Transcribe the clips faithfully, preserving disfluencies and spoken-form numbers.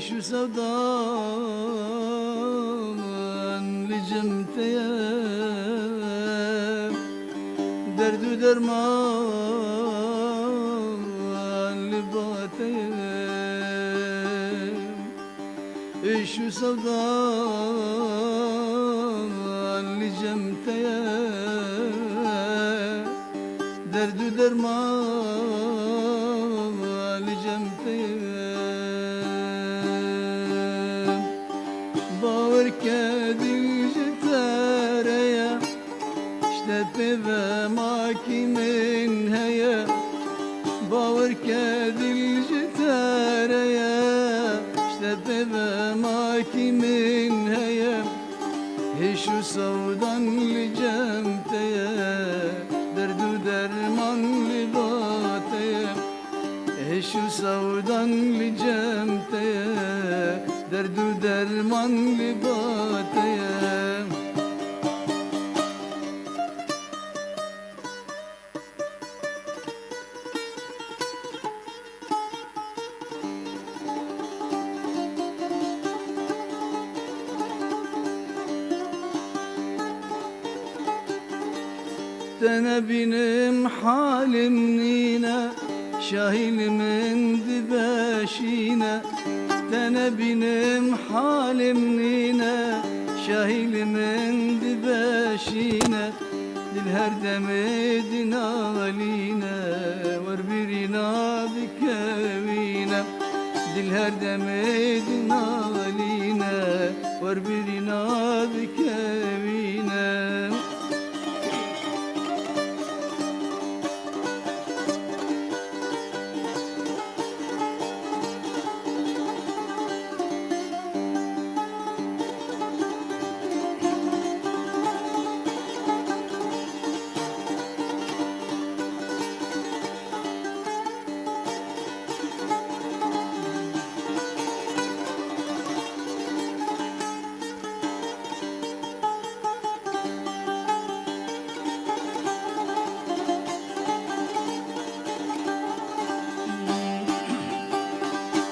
Şu sevdan li cem te ye, derd û derman li ba te ye. Îş û sevdan li cem te ye, derd û derman li cem te ye. Bawer ke dil ji te re ye, ji te pê ve makî min heye. Bawer ke dil ji te re ye, ji te pê ve makî min heye. Hêş û sewdan li cem te ye, derd û derman li ba te ye. Hêş û sewdan li cem te ye, derd û derman li ba te ye. Te nebînim halim nîne, şahî li min dibe şîne. Te nebînim halim nîne, şahî li min dibe şîne. Dil her demê dinalîne, wer birîna bikewîne. Dil her demê dinalîne, wer birîna bikewîne.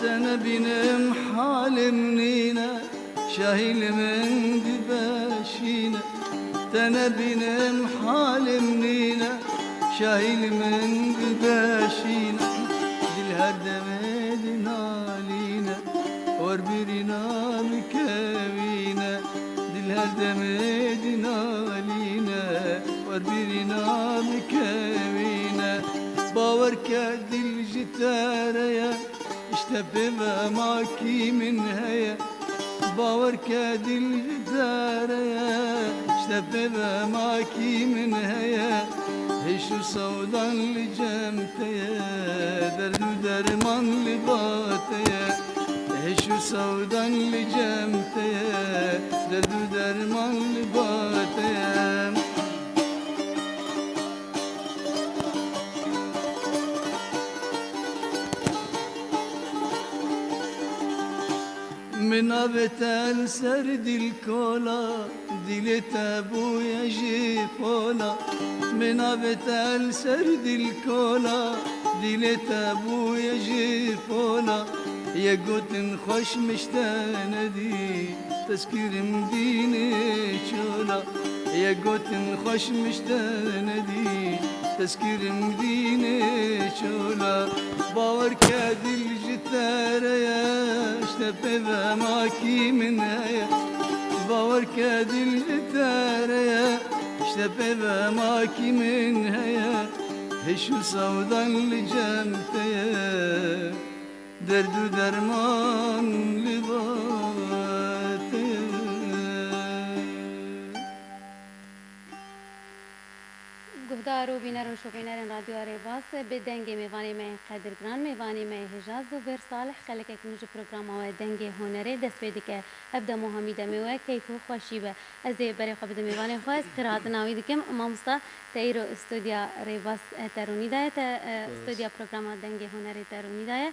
Te nebînim halim nîne, şahî li min dibe şîne. Te nebînim halim nîne, şahî li min dibe şîne. Dil her demê dinalîne, wer birîna bikewîne. Dil her demê dinalîne, wer birîna bikewîne. Bawer ke dil ji te re ye, ji te pê ve makî min heye. Bawer ke dil ji te re ye, ji te pê ve makî min heye. Hêş û sewdan li cem te ye, derd û derman li ba te ye. Hêş û sewdan li cem te ye, derd û derman li ba te ye. Min avête li ser dil kola, dilê te bûye jî pola. Min avête li ser dil kola, dilê te bûye jî pola. Yek gotin xweş min ji te nedî, tezkirim dînê çola. Yek gotin xweş min ji te nedî, tezkirim dînê çola. Bawer ke dil ji te re ye, ji te pê ve makî min heye. Bawer ke dil ji te re ye, ji te pê ve makî min heye. Hêş û sewdan li cem te ye, derd û derman li ba te ye. Guhdar û bîner û şopînerên Radyoya Rêbas, bi dengê mêvanê me yên qedirgiran, mêvanê me yê hêja Zobêr Salih, xelekek nû ji programa we Dengê Hunerê dest pê dike. Ev dem û hemî demê we keyf û xweşî be. Ez ê berê xwe bidim mêvanê xwe, ez qîrhatina wî dikim. Mamosta, te îro stûdya Rêbas, e, Terûnî de ye, te, e, Spas. Stûdya programa Dengê Hunerê Terûnî de ye.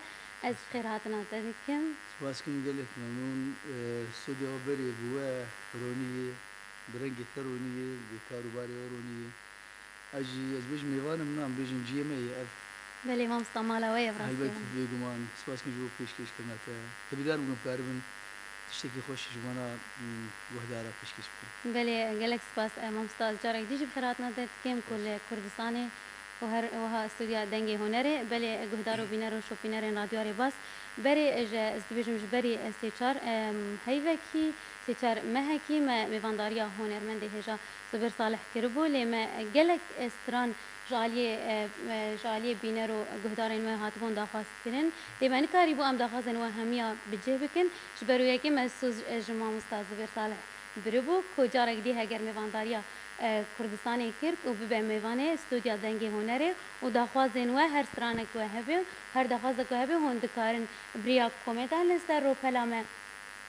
Ez qîrhatina te dikim. Spas kim, gelek memnûn. E, stûdya berê bi we Ronî ye, bi rengê te Ronî ye, bi kar û barê we Ronî ye. Ez jî, ez bêjim mêvan im, na, em bêjin ciyê me ye ev. Belê mamosta, mala we ye bi rastî. Helbet, bêguman, spas dikim ji bo pêşkêşkirina te. Hêvîdar bûm ku karibim tiştekî xweş ji wana, mm, guhdara pêşkêş bikim. Belê, gelek spas, e, mamosta, ez carek dî jî bi xêr hatina te dikim ku li Kurdistanê û her wiha stûdya Dengê Hunerê, belê guhdar û bîner û şopînerên Radyoya Rêbaz, berê, e, ji, ez dibêjim ji berî, e, sê çar, em, heyvekî, sê çar mehekî me mêvandariya hunermendê hêja Zubêr Salih kiribû, lê me gelek, e, stran ji aliyê, e, e, ji aliyê bîner û guhdarên me hatibûn daxwazkirin. Lê me nikarîbû em daxwazên we hemiya bi cih bikin. Ji ber wê yekê me soz, e, ji mamosta Zubêr Salih biribû ku carek dî heger mêvandariya, e, Kurdistanê kir û bibe mêvanê Stûdya Dengê Hunerê û daxwazên we her stranek we hebe û her daxwazek we hebe hûn dikarin bi riya komentan li ser rûpela me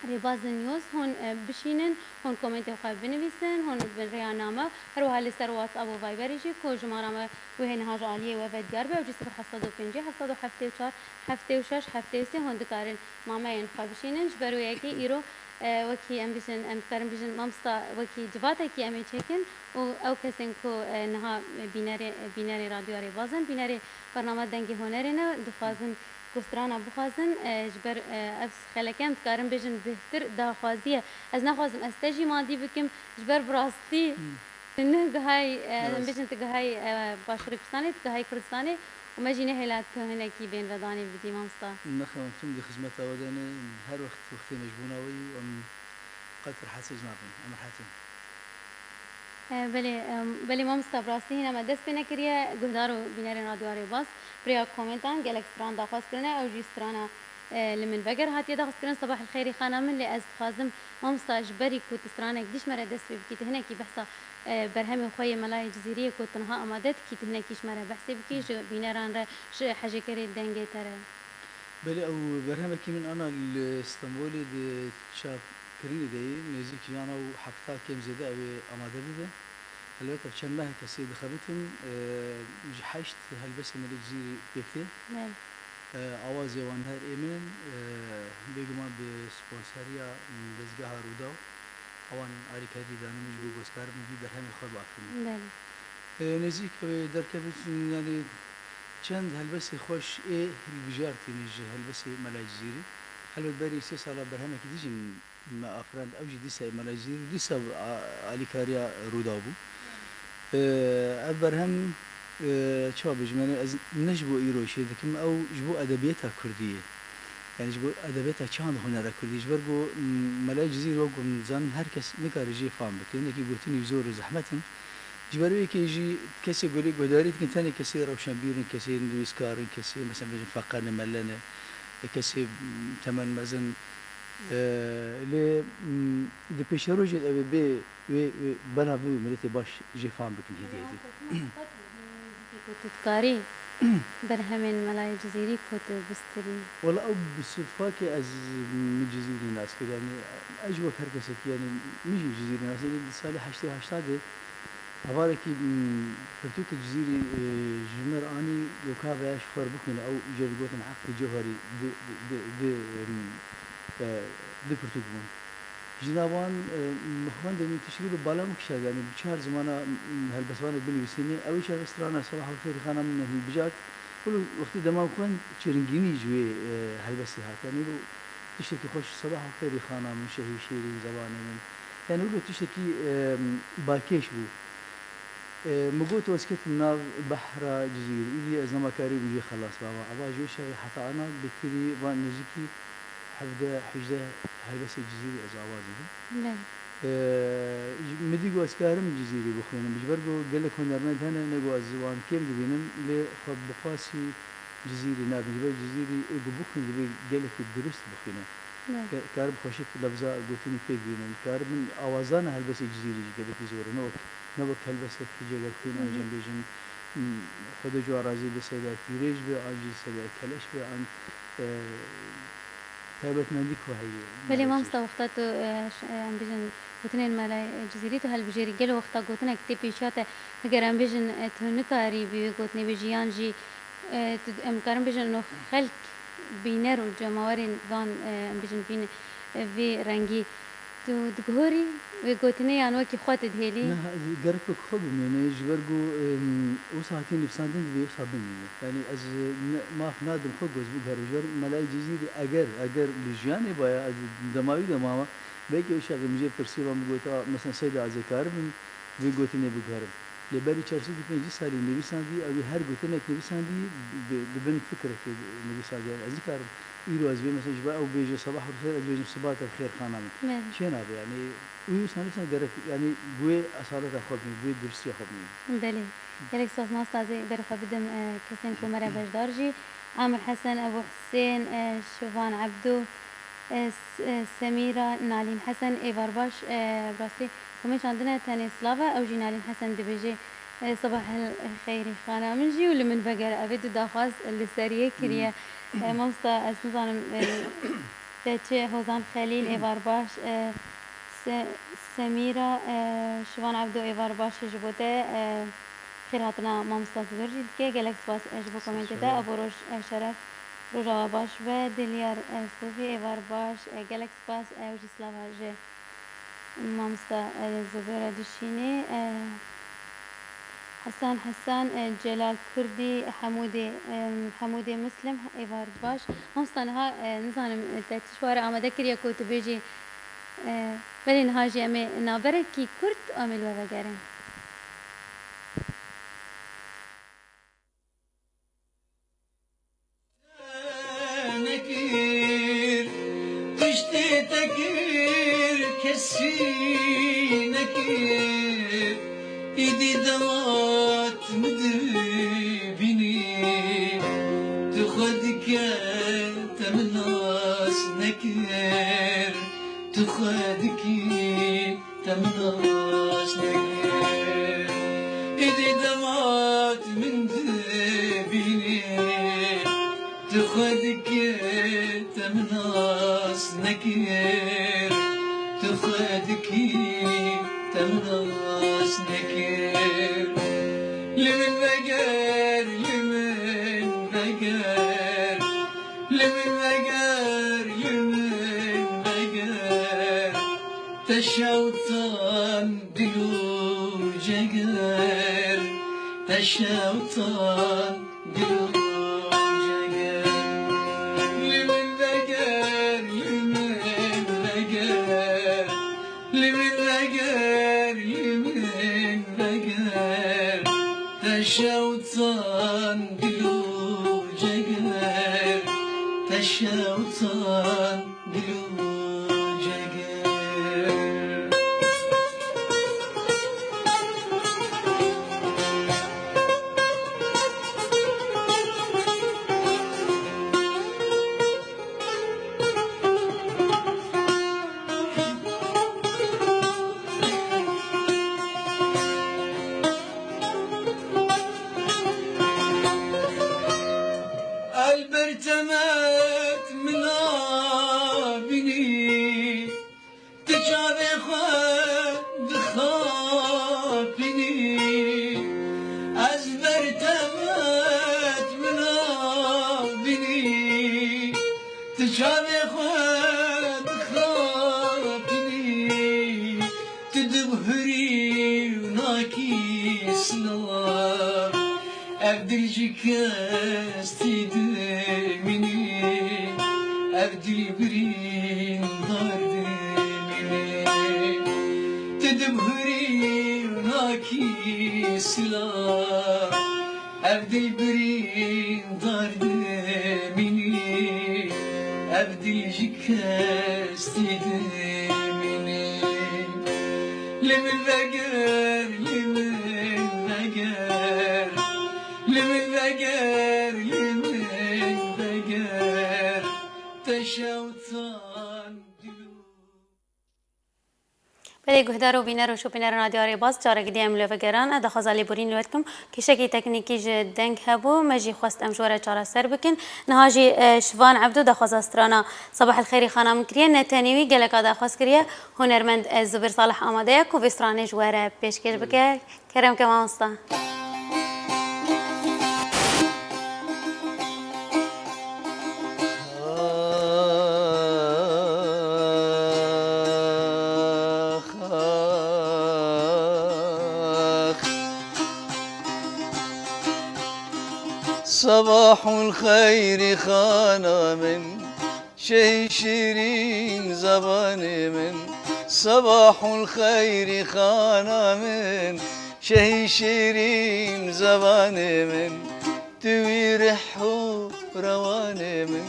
Rêbaz News hûn, e, bişînin, hûn komentê xwe binivîsin, hûn bi rêya name, her wiha li ser WhatsApp û Viberê jî ku jimara me wê niha ji aliyê we ve diyar be, ew jî sifir heft sed û pêncî, heft sed û heftê û çar, heftê û şeş, heftê û sê, hûn dikarin nameyên xwe bişînin. Ji ber wê yekê îro, e, wekî em bijin, em dikarin bijin mamosta, wekî civatekî em ê çêkin û ew kesên ku, e, niha bînerê, bînerê Radyoya Rêbaz in, bînerê bernama Dengê Hunerê ne, dixwazin ku strana bixwazin, e, ji ber, e, ev xeleke em dikarin bêjin bêhtir daxwazî ye. Ez naxwazim ez te jî madî bikim, ji ber bi rastî tu neh gihayî, e, em bêjin tu gihayî, e, Başûrê Kurdistanê, tu gihayî Kurdistanê û me jî nehêla tu hinekî bên vedanê bidî, mamosta. Nexwe, em tim di xizmeta we de ne, her wext wextê me ji bona we yî, em qet rehetsiz nabin, em rehet in. E, belê, em, belê mamosta, bi rastî hîna me dest pê nekiriye. Guhdar û bînerên Radyoya Rêbaz bi rêya komentan gelek stran daxwaz kirine. Ew jî strana, e, Li Min Veger hatiye daxwazkirin. Sebah el xêr xana min, lê ez dixwazim mamosta, ji berî ku tu stranek dî ji me re dest pê bikî, tu hinekî behsa, e, berhemê xwe yê Melayê Cizîriyê ku tu niha amade dikî, tu hinekî ji me re behsê bikî, ji bîneran re, ji hejêkerê dengê te re. Belê, ew berhemekî min ana li Stenbolê di çapkirinê de ye, nêzîk yana û hefta kêm zêde ew ê amade bibe. Helbet ev çend mehek ez sê dixebitim, e, ji heşt helbestên Melayê Cizîrî pêk tê. Belê. E, awazê wan her ê min in, e, bêguman bi sponseriya, m, dezgeha Rûdaw, ewan alîkariyê dane min ji bo ku ez karibim vî berhemê xwe biafirînim. Belê. E, nêzîk ew ê derkevin, yanî çend helbestê xweş ê hilbijartîne ji helbestê Melayê Cizîrî. Helbet berî sê sala berhemekî dî jî me afirand, ew jî dîsa ê Melayê Cizîrî, dîsa a-, alîkariya Rûdaw bû. E, ev berhem, e, çawa bêjim, yanî ez ne ji bo îro çê dikim, ew ji bo edebiyata kurdî ye. Yanî ji bo edebiyata çand hunera kurdî. Ji ber ku, m, Melayê Cizîrî, wek ku em dizanin, her kes nikare jê fam bike. Hinekî gotinî zor û zehmet in. Ji ber wê yekê jî kesê ku lê guhdarî dikin, tenê kesê rewşenbîr in, kesê nivîskar in, kesê, mesela, bêjin feqe ne, mele ne, kesê, m, temen mezin. E, lê, m, di pêşerojê de ew ê bê, wê, wê belav bibe, miletê baş jê fam bikin hêdî hêdî. Ku tu dikarî berhemên Melayê Cizîrî ku tu bistirî? Wela ew bi sudfa ke ez min Cizîrî nas kir, yanî ez jî wek her kesekî, yanî min jî Cizîrî nas kir. Di salê heştê û heşta de hevalekî, m, pirtûkê Cizîrî, e, ji min re anî, goka veya ji xwe re bixwîne, ew jê re digotin Eqdî Cewherî, di, di, di, di, em, e, di pirtûk bûn. Ji nav wan, e, min xwendin, tiştekî bi bala min kişand, yanî bi çar zimana, m, helbestvanek binivîsîne. Ew çaxê strana Sebah û Xêrî xana min hilbijart. Wilo wextê dema min xwend, çêrengînî ji wê, e, helbestê hat. Yanî wilo tiştekî xweş, Sebah û Xêrî xana min, şehî şêrîn zewanê min. Yanî wilo tiştekî, e, balkêş bû. E, min got, ez ketim nav behra Cizîrî. Îdî ez nema karîbim jê xelas bama. Eva ji wê çaxê heta ana bêtirî van nêzîkî hevdeh hejdeh helbestê Cizîrî ez awa didim. Belê. E, ji, min dî ku ez karim Cizîrî bixwînim. Ji ber ku gelek hunermend hene, ne ku ez wan kêm dibînim, lê xwe bi qasî Cizîrî nadim. Ji ber Cizîrî ê ku bixwîne, divê gelekî dirust bixwîne. Belê. Ke-, karim xweşik lefza gotinî pêk bînim. Karim min awazana helbestê Cizîrî jî gelekî zor e. Ne wek, ne wek helbestek Cegerxwîn an, cem bêjin, m, Xwedê ji wan razî be, Seyda Pîrêj be, an jî Seyda Keleş be, an, e, taybetmendî ku heye. Belê, Melayê Cizîrî. Mamosta, wexta tu, e, ş-, e, em bêjin, gotinên Melayê Cizîrî tu helbijêrî, gelo wexta gotinek tê pêşiya te, heger em bêjin, e, tu nikarî bi wê gotinê bêjî, yan jî, e, tu, em karin bêjin, no xelk, bîner û cemawerên van, e, em bêjin, vîn, e, vî rengî, tu diguhorî wê gotinê, yan wekî xwe tu dihêlî? Na, ez gerek wek xwe bimînim, ji ber ku, em, Wisa hatî nivîsandin divê wisa bimîne. Yanî ez ne, maf nadim xwe ku ez biguherim ji ber Melayê Cizîrî eger, eger li jiyanê baya, ez dema wî de mama, belkî ew şexê min jê pirsî, van bigota, mesela Seyda, ez ê karibim vê gotinê biguherim. Lê berî çar sed û pêncî salî nivîsandî, ew ê her gotinek nivîsandî bi, bi bin fikrekê nivîsandî. Yani ez nikarim îro ez vê mesela ji bo ew bêje sebah bi xêr, ez bêjim siba te bi xêr xana min. Belê. Çê nabe yani. Û wisa nivîsan gerek yani bi wê esaleta xwe bimîn, bi wê diristiya xwe bimîn. Belê. Gelek spas mamosta, ez ê berê xwe bidim, e, kesên ku me re beşdar jî. Amir Hesen, Ebû Husên, e, Şivan Ebdo, e, S-, e, Semîra, Nalîn Hesen, êvar baş, e, bi rastî ku me çandine tenê silav e, ew jî Nalîn Hesen dibêje, e, Sabah el xeyrî xana min jî û li min vegere. Ev ê du daxwaz li seriyê kiriye. E, mamosta, ez nizanim, e, te çi, Hozan Xelîl, êvar baş, e, Se-, Semîra, e, Şivan Ebdo, êvar baş ji bo te, e, xêrhatina mamosta Zubêr jî dike. Gelek spas, e, ji bo komentê te. Spas. Abo roj, e, şeref, roja we baş be. Dilyar, e, Sofî, êvar baş, e, gelek spas, e, ew jî silava ji mamosta, e, Zubêr re dişînê. E, Hesen Hesen, e, Celal Kurdî, Hemûdê, e, Hemûdê Muslim, êvar baş. Mamosta niha, e, nizanim, e, te çi ji we re amade kiriye ku tu bêjî, e, belê niha jî em ê naberekî kurt em ê li we vegerin. Nekir, tiştê te kir, kesî nekir. Îdî dewat min dibînî, tu xwe dike te min nas nekir, tu xwe dikî te min nas nekir. Êdî dewat min dibînî, tu xwe dikî te min nas nekir, tu xwe dikî te min nas nekir. Li min veger, li min veger, li min veger, li min veger. Te şewtan dil û ceger, te şewtan dil û ceger. Li min veger, li min veger, li min veger, li min veger. Te şewtan dil û ceger, te şewtan dil û ceger. Elbert temet min nabînî, tu çavê xwe dixapînî. Ez ber temet min nabînî, tu çavê xwe dixapînî. Tu dibihurî û nakî silav. Ev dil ji kes tê dimînî, ev dil birîndar dimînî. Tu dibihurî û nakî silav. Ev dil birîndar dimînî, ev dil ji kes tê dimînî. Li min veger, li min veger, li min veger, li min veger, te şewtan dil û Belê guhdar û bîner û şopînerên Radyo Rêbaz, careke dî em li we vegeran. Ez daxwaza lêborînê li we dikim. Kêşekî teknîkî ji deng hebû, me jî xwest em ji we re çareser bikin. Niha jî, e, Şivan Ebdû daxwaza strana Sabah el Xêrî Xana Min kiriye. Ne tenê wî, geleka daxwaz kiriye. Hunermend, e, Zubêr Salih amade ye ku vê stranê ji we re pêşkêş bike. Kerem ke mamosta. Sebahul xeyrî xana min, şehî şîrîn zebanê min. Sebahul xeyrî xana min, şehî şîrîn zebanê min. Tu wî rih û rewanê min,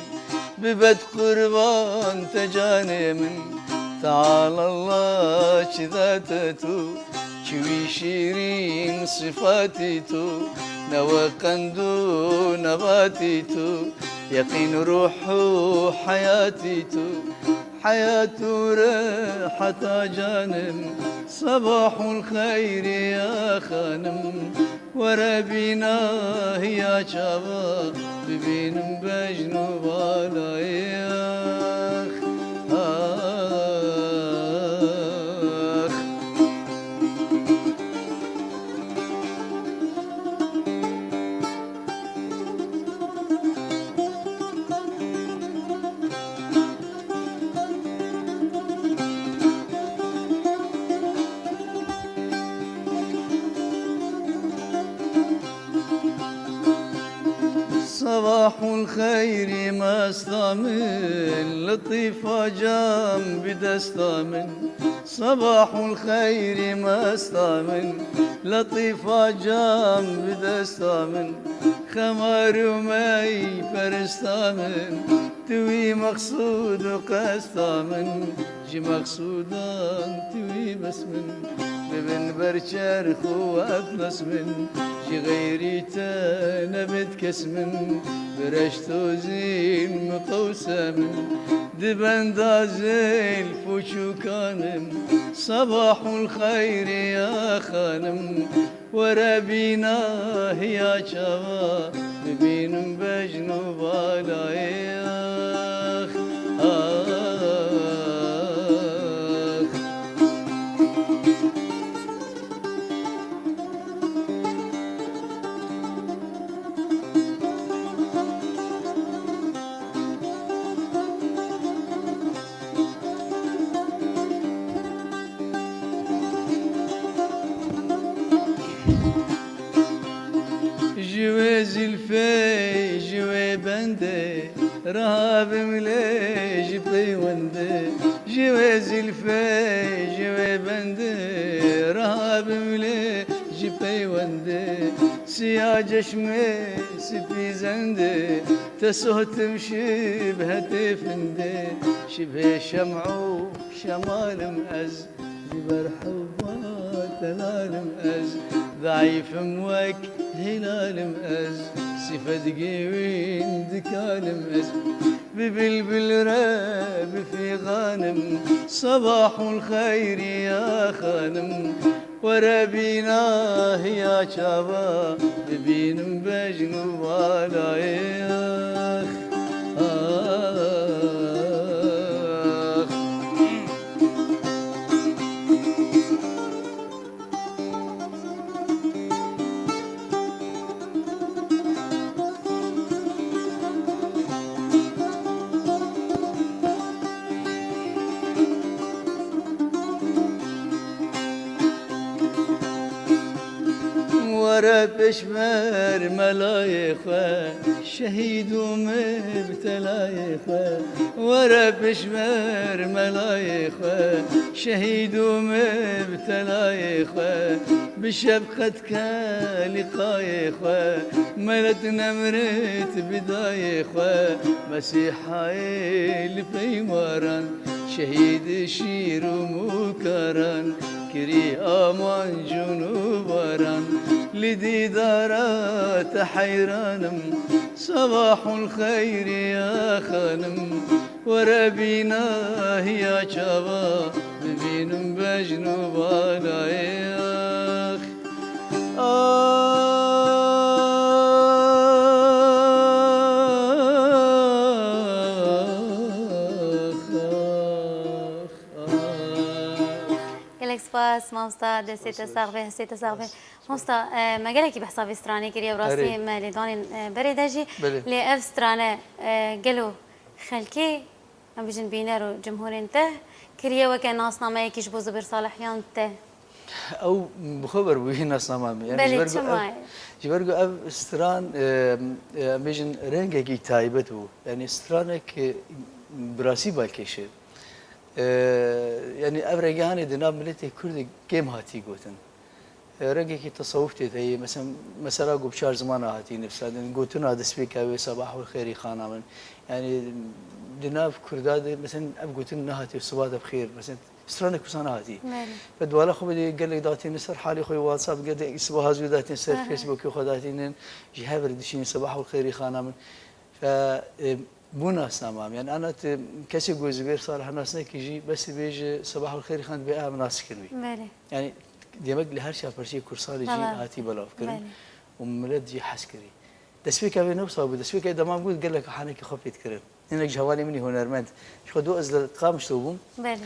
bibet qurban te canê min. Teala Allah çi date tu, çi wî şîrîn sifatî tu, newe qend û nebatî tu, yeqîn ruh û heyatî tu, heyat û riheta canim. Sebahul xeyrî ya xanim, were bîna hiya çava, bibînim bejn û balayê. Ax, ax. Sebahul xeyrî mesta min, letîfa cam bi desta min. Sebahul xeyrî mesta min, letîfa cam bi desta min. Xemar û mey peresta min, tu wî mexsûd û qesta min. Ji mexsûdan tu wî bes min, bibin ber çerx û etlesmin, ji xeyrî te nebit kes min, bi reşt û zîn miqewse min, di benda zilf û çûkanim. Sebahul xeyrî ya xanim, were bîna hiya çava, bibînim bejn û balayê. Ax, ax. Ji wê zilfê, ji wê bendê, rahabim lê ji peywendê. Ji wê zilfê, ji wê bendê, rahabim lê ji peywendê. Siya ceşmê, spî zendê, te sohtim şibhetê findê. Şibhê şem'û şemalim ez, ji ber hubba telalim ez, zeîfim wek hîlalim ez, sifet gewîn dikalim ez, bi bilbil re bifîxanim, sebahul xeyrî ya xanim, were bîna hiya çava, bibînim bejn û balayê. Ax, ax. Were pêşber melayê xwe, şehîd û mibtelayê xwe. Were pêşber melayê xwe, şehîd û mibtelayê xwe. Bi şefqet ke lîqayê xwe, melet nemrit bi dayê xwe. Mesîhayê li peymaran, şehîd şîr û mukaran, kirî aman cûn û baran. Li dîdara te heyranim, sebahul xeyrî ya xanim. Were bîna hiya çava, bibînim bejn û balayê. Ax, ax, ax, ax. Gelek spas, mamosta, destê te sax be, hestê te sax be. Mamosta, e, me gelekî behsa vê stranê kiriye, bi rastî Erê. me lê danên, e, berê de jî. Belê. Lê ev strane, e, gelo xelkê, em bijin bîner û cumhurên te kiriye weke nasnameyekî ji bo Zubêr Salih yan te? Ew bi xwe ber bûyî nasnama min. Yani ji Belê, ber ku çima ev ye? Ji ber ku ev stran, e, e, em bêjin rengekî taybet bû. Yanî stranek, e, bi rastî balkêş e. E, yanî ev rengê hanê di nav miletê Kurd de kêm hatî gotin. E, rengekî tesewuf tê de ye. Mesela, mesela ku bi çar zimana hatî nivîsandin. Gotina destpêka wê Sabahul Xêrî xana min. Yanî di nav Kurda de, mesela ev gotin nehatî, Siba te bi xêr. Mesela stranek wisa nehatî. Belê. Ve duala xwe bidê gelek datîne ser halê xwe WhatsApp, gelek sibaha zû datîne ser Aha. Facebookê xwe datînin. Ji hev re dişînin Sabahul Xêrî xana min. Ve, e, bû nasnama min. Yani ana tu kesê ku Zubêr Salih nas nekî jî bes dibêje Sabahul Xêrî xan dibê ev nas dikin wî. Belê. Yani demek li her çar parçeyê Kurdistanê jî Belav. Hatî belav kirin Belê. Û millet jî hez kirî. Destpêka wê ne wisa bû. Destpêka wê dema min got gelek hanekî xwe pê dikirin. Hinek ji hevalên min ê hunermend. Ji xwe do ez li Qamişlo bûm. Belê.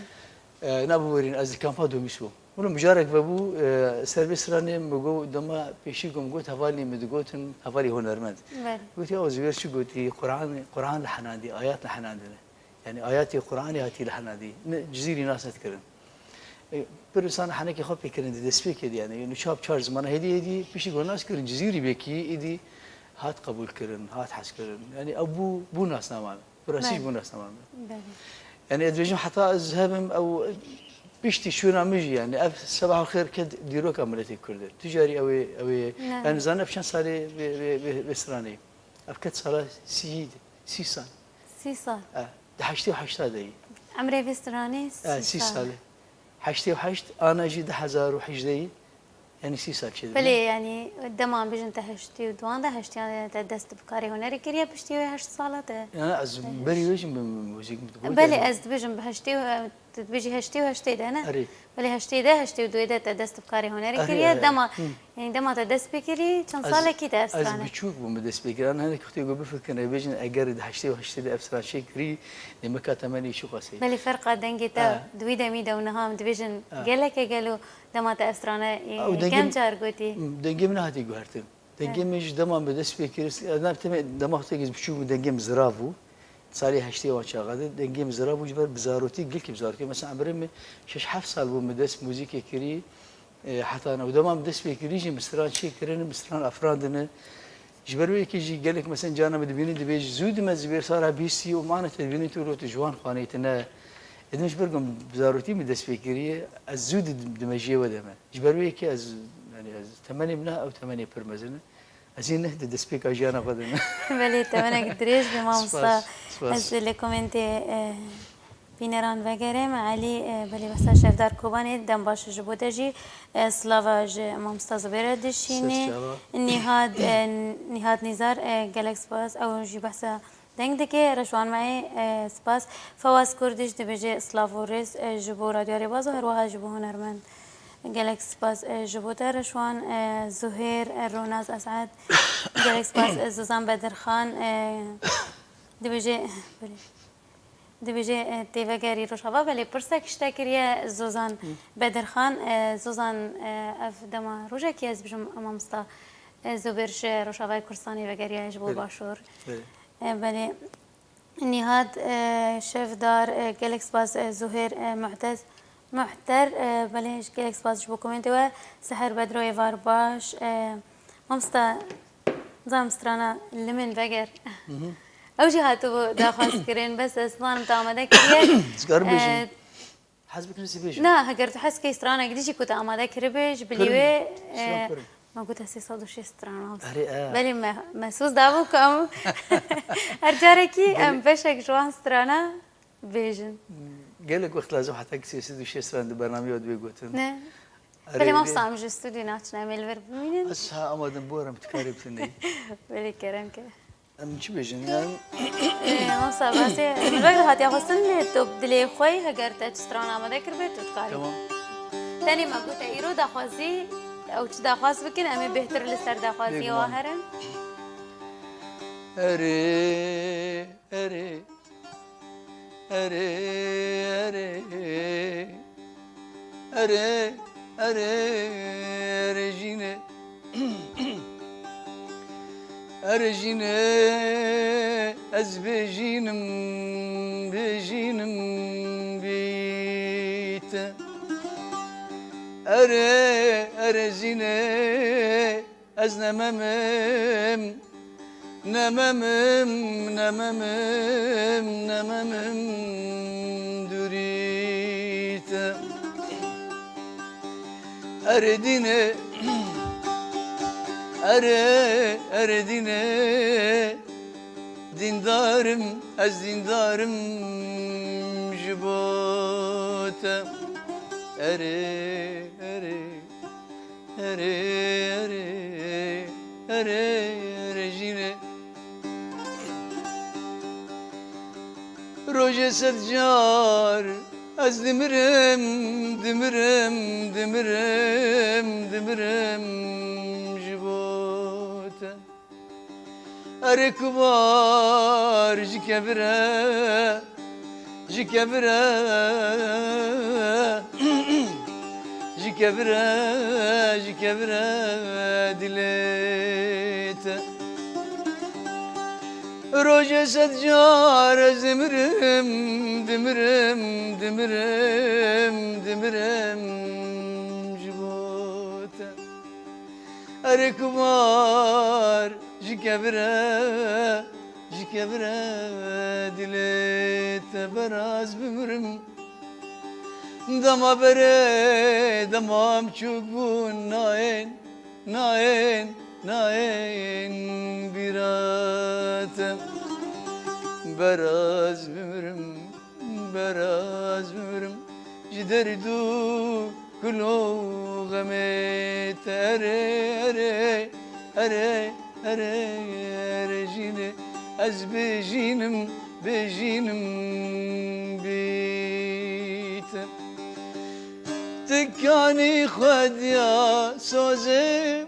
E, na biborîn, ez li kampa Domîs bûm. Hûn mijarek vebû, e, ser vê stranê min got, dema pêşî ku min got, hevalên min digotin, hevalê hunermend. Belê. Gotî, "Ew Zubêr çi gotî? Quran, Quran li henandî, ayat li henandine." Yani ayatê Quranê hatî li henandî. Ne, Cizîrî nas nedikirin. E, pir insan henekê xwe pê kirin di destpêkê de yani. Nû çap çar zimana hêdî hêdî piştî ku nas kirin Cizîrî bekî êdî hat qebûl kirin, hat hez kirin. Yani ew bû, bû nasnama min. Bi rastî Belê. Bû nasnama min. Belê. Yani ez dibêjim heta ez hebim ew piştî çûna min jî yani ev Sebahul Xêr ket dîroka miletê Kurd e. Tu carî ew ê, ew ê, Ne. Yani zanin ev çend salê vê, vê, vê, vê stranê. Ev ket sala sî, sî sal. Sî sal. E, di heştê û heşta de yî. Emrê vê stranê E, sî sî sal. Sal. Heştê û heşt, ana jî du hezar û hejdeh yî. Yani sî sal çêdibe. Belê, yani dema em bêjin te heştê û duan de, heştê de te dest bi karê hunerê kiriye, piştî wê heşt sala te. Yani ez berî wê jî bi muzîk min digot. Belê, ez dibêjim bi heştê û, tu dibêjî heştê û heştê de, ne? Erê. Belê heştê de, heştê û duyê de te dest bi karê hunerê Erê, kiriye. erê. Dema, Hı. yani dema te dest pê kirî, çend Ez, salekî te ev ez strane? Biçûk bûm bi dest pê kirin. Hinek wextê ku bifikirin, ê bêjin eger di heştê û heştê de ev stran çê kirî, demeka temenê çi qasê? Belê ferqa dengê te Ha. di wî demî de û niha em dibêjin Ha. geleke gelo dema te ev strane, e, Ew dengê kêm min, car gotî. Dengê min nehatî guhertin. Dengê Evet. min ji dema min bi dest pê kir, ez ne, temê dema wextê ez biçûk bûm, dengê min zirav bû. Salê heştê wan çaxa de, dengê min zirav bû, ji ber bi zarotî, gelkî bi zarotî. Mesela emrê min şeş heft sal bû min dest muzîkê kirî, e, heta ne. Û dema min dest pê kirî jî min stran çê kirin, min stran afirandine. Ji ber wê yekê jî gelek mesela carna min dibînin, dibêjin, "Zû dime Zubêr sala bîstî û mane te dibînin tu lo tu ji wan xaneyî tune." Êdî min ji ber ku bi zarotî min dest pê kiriye, ez zû di, di mejiyê we de me. Ji ber wê yekê ez, yani ez temenê min ne ew temenê pir mezin e. Ez ê neh di destpêka jiyana xwe de me. Belê, temenek dirêj be, mamosta. Spas, spas. Ez li komentê, e, bîneran vegerim. Elî, e, belê, behsa Şevdar Kobanê, dem baş ji bo te jî. E, slava ji mamosta Zubêr re dişînê. Ser çava. Nîhat, e, Nîhat Nîzar, e, gelek spas. Ew jî behsa deng dike. Reşwan Meê, e, spas. Fewaz Kurdiş dibêje, "Slav û rêz, e, ji bo Radyoya Rêbaz û her wiha ji bo hunermend." Gelek spas, e, ji bo te Reşwan, e, Zuhêr, e, Ronaz Esad. Gelek spas, e, Zozan Bedirxan, e, dibêje, belê. Dibêje, e, têvegerî Rojava, belê pirsek ji te kiriye Zozan Hı. Bedirxan. E, Zozan, e, ev dema rojekî ez bijim mamosta, e, Zubêr ji Rojavayê Kurdistanê vegeriyaye ji bo Belê. Başûr. Belê. E, belê. Nîhat, e, Şevdar, e, gelek spas, e, Zuhêr, e, Muhtez, Muhter, e, belê, gelek spas ji bo komentê we. Seher Bedro Êvar baş, e, mamosta, zanim strana Li Min Veger. Hı hı. Ew jî hatibû daxwaz kirin, bes ez zanim te amade kiriye. Dikarim bêjim. E, Hez bikin ez ê bêjim. Na, heger tu hez key stranek dî jî ku te amade kiribe, ji bilî Pirim. Wê, Stran e, pirim. Me gote sê sed û şêst strana. Erê, e. Belê me, me soz dabû ku em her carekî Belê. Em beşek ji wan strana bêjin. Gelek wext lazim heta ki sê sed û şêst stran di bernameya wê gotin. Ne. Erê, Belê, erê. Mamosta, em ji stûdyo naçine, em ê li vir bimînin. Ez ha amadim, bor em dikarê bitin ney. Belê, kerem ke. Em çi bêjin? Em Ee, mamosta, basê, min vek hatiye xwestin, lê tu bi dilê xwe yî, heger te çi stran amade kiribe, tu dikarî. Tamam. Tenê me gote, îro daxwazî, ew çi daxwaz bikin, em ê bêhtir li ser daxwaziyê Bêguman. Wa herin. Erê, erê. Erê, erê, erê, erê, erê jîne. Erê jîne, ez bêjînim, bêjînim bî te. Erê, erê jîne, Ez ne Mem im, ne Mem im, ne Mem im, ne Mem im dûrî te. Erê dînê, erê, erê dînê, dîndar im, ez dîndar im ji bo te. Erê, erê, erê, erê, erê, erê jînê. Rojê sed car ez dimirim, dimirim, dimirim, dimirim ji bo te. Erê kubar ji kevire, ji kevire, ji kevire, ji kevire dilê te. Rojê sed car ez dimirim, dimirim, dimirim, dimirim ji bo te. Erê kubar ji kevire, ji kevire dilê te beraz bimirim. Dema berê, dema em çûk bûn, nayên, nayên, nayên bîra te. Beraz bimirim, beraz bimirim ji derd û kul û xemê te. Erê, erê, erê, erê, erê jînê, ez bêjînim, bêjînim bî te. Tikanî xwediya sozê,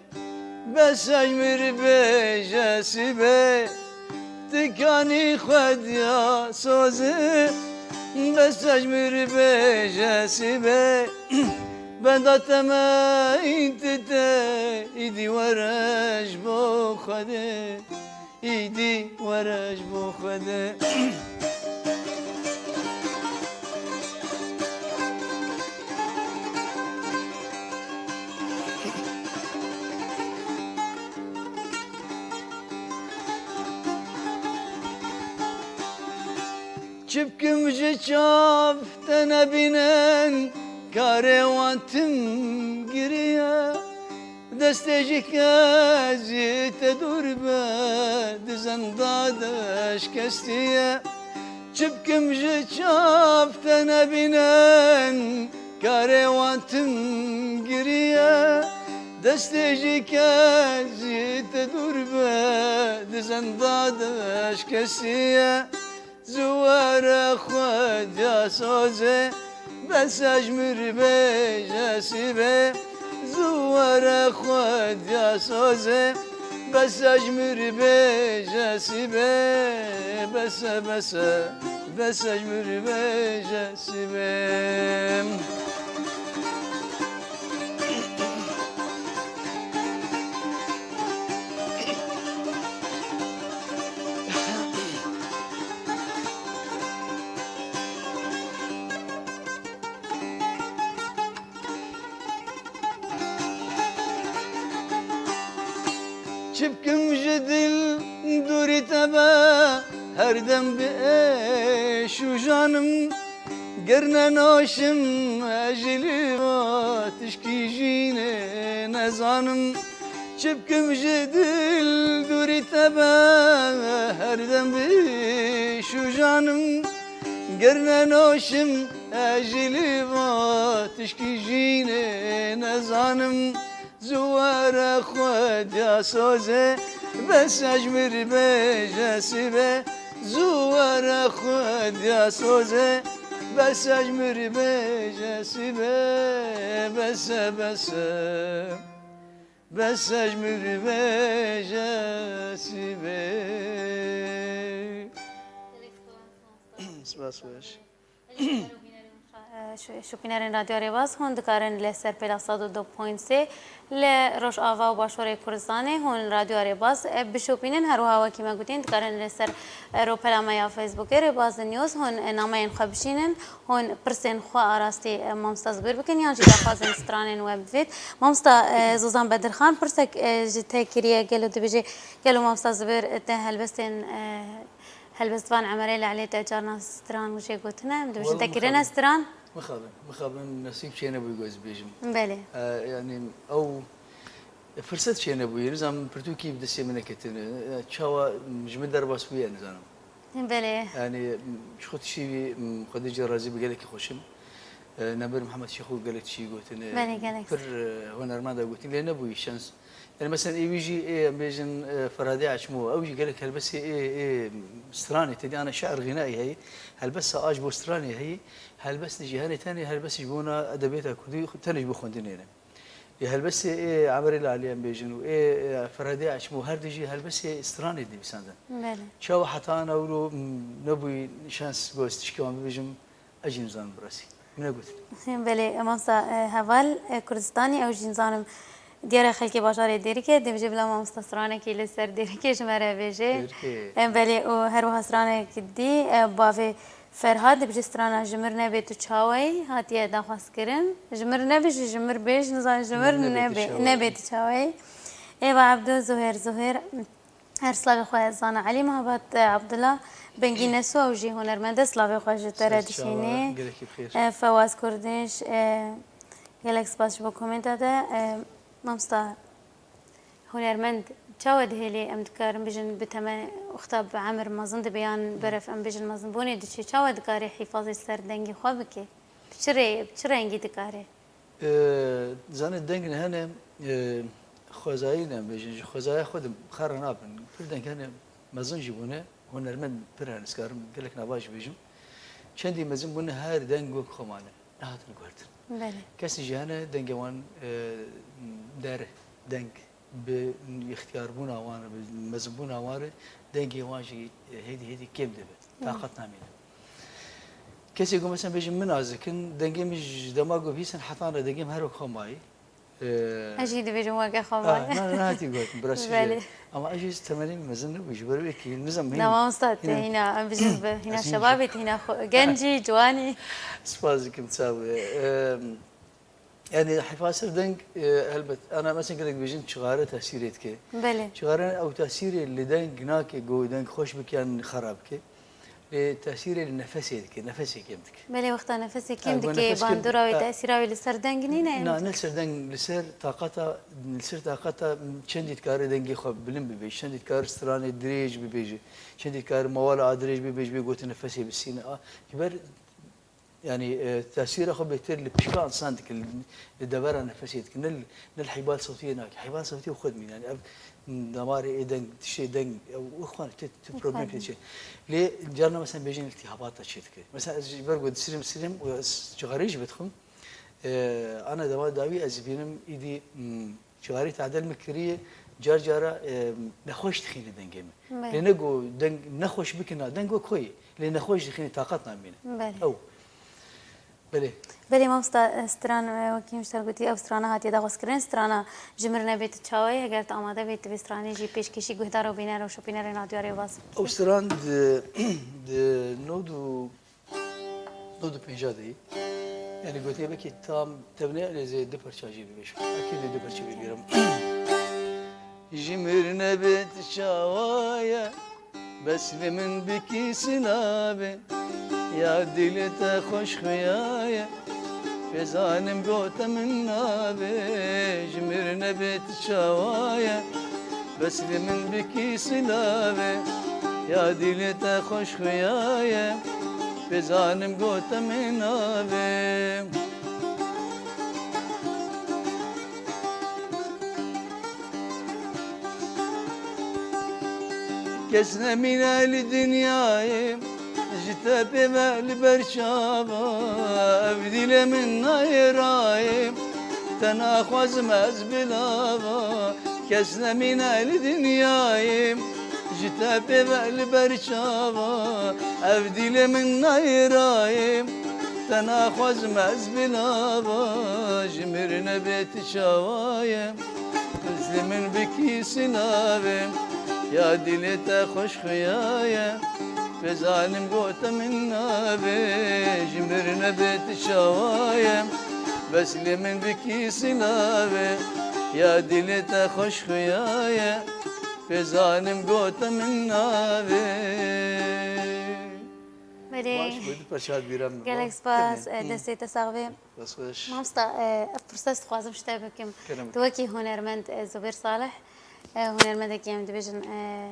bes ej mir bêje sibê. Tikanî xwediya sozê, bes ej mir bêje sibê. Benda temeyîn tite, îdî were ji bo Xwedê. Îdî were ji bo Xwedê. Çi bikim ji çav te nebînin, karê wan tim giriye. Destê ji kezî te dûr be, di zenda de şikestiye. Çi bikim ji çav te nebînin, karê wan tim giriye. Destê ji kezî te dûr be, di zenda de şikestiye. Ziwere xwediya sozê, bes ej mir bêje sibê. Ziwere xwediya sozê, bes ej mir bêje sibê. Bese, bese, bes ej mir bêje sibê. Çi bikim ji dil dûrî te be, her dem bi êş û janim. Ger nenaşim ez ji lîva tişkî jînê nezanim. Çi bikim ji dil dûrî te be, her dem bi êş û janim. Ger nenaşim ez ji lîva tişkî jînê nezanim. Ziwere xwediya sozê, bes ej mir bêje sibê. Ziwere xwediya sozê, bes ej mir bêje sibê. Bese, bese, bes ej mir bêje sibê. Spas weş. Şo-, şopînerên Radyo Rêbaz hûn dikarin li ser pêla sed û du point sê li Rojava û Başûrê Kurdistanê hûn Radyo Rêbaz, e, bişopînin. Her wiha wekî me gotîn, dikarin li ser, e, rûpela me ya Facebookê Rêbaz News hûn, e, nameyên xwe bişînin, hûn pirsên xwe arastî, e, Mamosta Zibêr bikin yan jî daxwazên stranên we bivêt. Mamosta, e, Zozan Bedirxan pirsek, e, ji te kiriye, gelo dibêje, gelo Mamosta Zibêr, e, te helbestên, e, helbestvan Emerê Lelê te carna stran jê gotine? Em dibêjin Wele te kirine mixabin. Stran? Mixabin, mixabin, nesîb çênebûyî ku ez bêjim. Belê. E, yanî ew firset çênebûyî, nizam pirtûkî bi destê min neketine. E, çawa ji min derbas bûye nizanim. Belê. Yanî ji xwe tiştî wî, Xwedê cê razî bi gelekî xweşim. E, Nebir Mihemed Şêxo gelek tiştî gotine. Belê, gelek. Pir, e, hunermenda gotin, lê nebûyî şans. Yani mesela ê wî jî ê, em bêjin, e, Ferhadê Açmo, ew jî gelek helbestê ê, ê stranê, tedî ana şe'r xînayî heyî, helbesta a ji bo stranê heyî, helbestê jî hene tenê helbestê ji bona edebiyata kurdî tenê ji bo xwendinê ne. Ê helbestê ê Emerê Lalî em bêjin û ê, e, Ferhadê Açmo her du jî helbestê stranê dinivîsandin. Belê. Çawa heta ana wilo, m, nebûyî şans gost tişkê wan bibêjim, Ez jî nizanim bi rastî. Min negot. Belê, mamosta, e, heval, e, Kurdistanî, ew jî nizanim diyara xelkê bajarê Dêrikê, dibêje bila mamosta stranekî li ser Dêrikê ji me re bêje. Dêrikê. E, belê, û her wiha stranek dî, e, bavê Ferhat dibêje strana ji mir nebê tu çaweyî hatiye daxwazkirin. Ji mir nebêje, ji mir bêj, nizanim ji mir nebê tu çaweyî. Êva Ebdo, Zuhêr, Zuhêr. Her slavê xwe Zana Elî Mabat, e, Abdullah Bengî Neso, ew jî hunermend e, slavê xwe ji te re dişînî. Gelekî bi xêr. E, Fewaz Kurdiş, e, gelek spas ji bo komenta te. E, mamosta hunermend çawa dihêlê, em dikarin bijin bi teme wexta bi emir mezin dibe yan beref em bijin mezinbûnê diçe, çawa dikare hîfazê ser dengê xwe bike? Bi çi rê, bi çi rengî dikare? E, zanî deng ne hene, e, xwezayî ne, em bêjin, ji xwezaya xwe de xera nabin. Pir deng hene mezin jî bûne, hunermend pir hene, ez karim gelek nava jî bêjim. Çendî mezin bûne, her deng wek xwe mane, nehatin guhertin. Belê. Kesî jî hene dengê wan, e, der, deng bi ixtiyarbûna wan re, bi mezinbûna wan re dengê wan jî hêdî hêdî kêm dibe. Hı. Taqet namîne. Kesê ku mesela bêjin min nazikin, dengê min ji dema ku bihîstin hetan re dengê min her wek xwe mayî. Ee, Ez jî dibêjim weke xwe ah, mayî. Na, na, hatî gotin, bi rastî jî. Belê. Ama ez jî temenê min mezin nebû, ji ber wê kî nizam hîn. Na, mamosta, te hîna, em bijin bi hîna şebabê, te hîna xwe, gencî, ciwanî. Spas dikim, çav e. Em, Yani hifasir deng, e, helbet. Ana mesela gelek bêjin çixare tesîrê dike. Belê. Çixare ew tesîrê li deng nake, ku deng xweş bike yan xerab bike. Lê tesîrê li nefesê dike, nefesê kêm dike. Belê, wexta nefesê kêm dike, bandora wê, tesîra wê li ser deng nîne? Na, ne li ser deng, li ser taqata, li ser taqata çendî dikare dengê xwe bilind bibêje, çendî dikare stranê dirêj bibêje, çendî dikare mewala a dirêj bibêje, bê gotin nefesê bisîne. A, ji ber Yani, e, tesîra xwe bêtir li pişka însan dike, li, li devera nefesê dike. Ne li, ne li hîbal sewtiyê nake. Hîbal sewtiyê xwe dimîne. Yani, ev damarê ê deng, tiştê deng, ew, ew xwe ne, tu, tu problem pê çê. Lê carna mesela bêjin îltîhabata çê dike. Mesela ez ji ber ku disirim, sirim û ez çixarê jî vedixwim. E, ana dema dawî ez dibînim îdî, hmm, Çixarê tadel min kiriye, car cara, e, nexweş dixîne dengê min. Belê. Lê ne ku deng nexweş bike, na, deng wek xwe ye. Lê nexweş dixîne, taqet namîne. Belê. Ew. Belê. Belê mamosta, e, stran, e, wekî min ji te re gotî, ew strana hatiye daxwazkirin, strana ji mir nebê tu çawa yî, heger tu amade bî, tu vê stranê jî pêşkêşî guhdar û bîner û şopînerên Radyo Rêbaz bikî. Ew stran di, di nod û Nod û pênca de yî. Yani gotiye belkî tam tevne lê zê du parça jî bibêjim. Belkî dê du parça bibêjim. Ji mir nebê tu çawa ye, bes li min bikî silavê. Ya dilê te xweş xuya ye, pê zanim gote min navê. Ji mir nebê tu çawa ye, Bes li min bikî silavê, ya dilê te xweş xuya ye, pê zanim gote min navê. Kes nemîne li dinyayê, Ji te pê ve li ber çava, ev dilê min nayê rayê, te naxwazim ez bilava, kes nemîne li dinyayê. Ji te pê ve li ber çava, ev dilê min nayê rayê, Te naxwazim ez bila ba, ji mir nebê tu çawa ye? Bes li min bikî sinavê, ya dilê te xweş xuya ye. Pê zanim gote min navê, ji mir nebê tu çawa ye? Bes li min bikî sinavê, ya dilê te xweş xuya ye. Pê zanim gote min navê. Belê. Baş bû, du parça bîra min. Gelek spas, Tenê. e, Hı. destê te sax be. Spas xweş. Mamosta, e, ev firset dixwazim ji te bikim. Kerem. Tu wekî hunermend, e, Zubêr Salih, e, hunermendekî em dibêjin, e,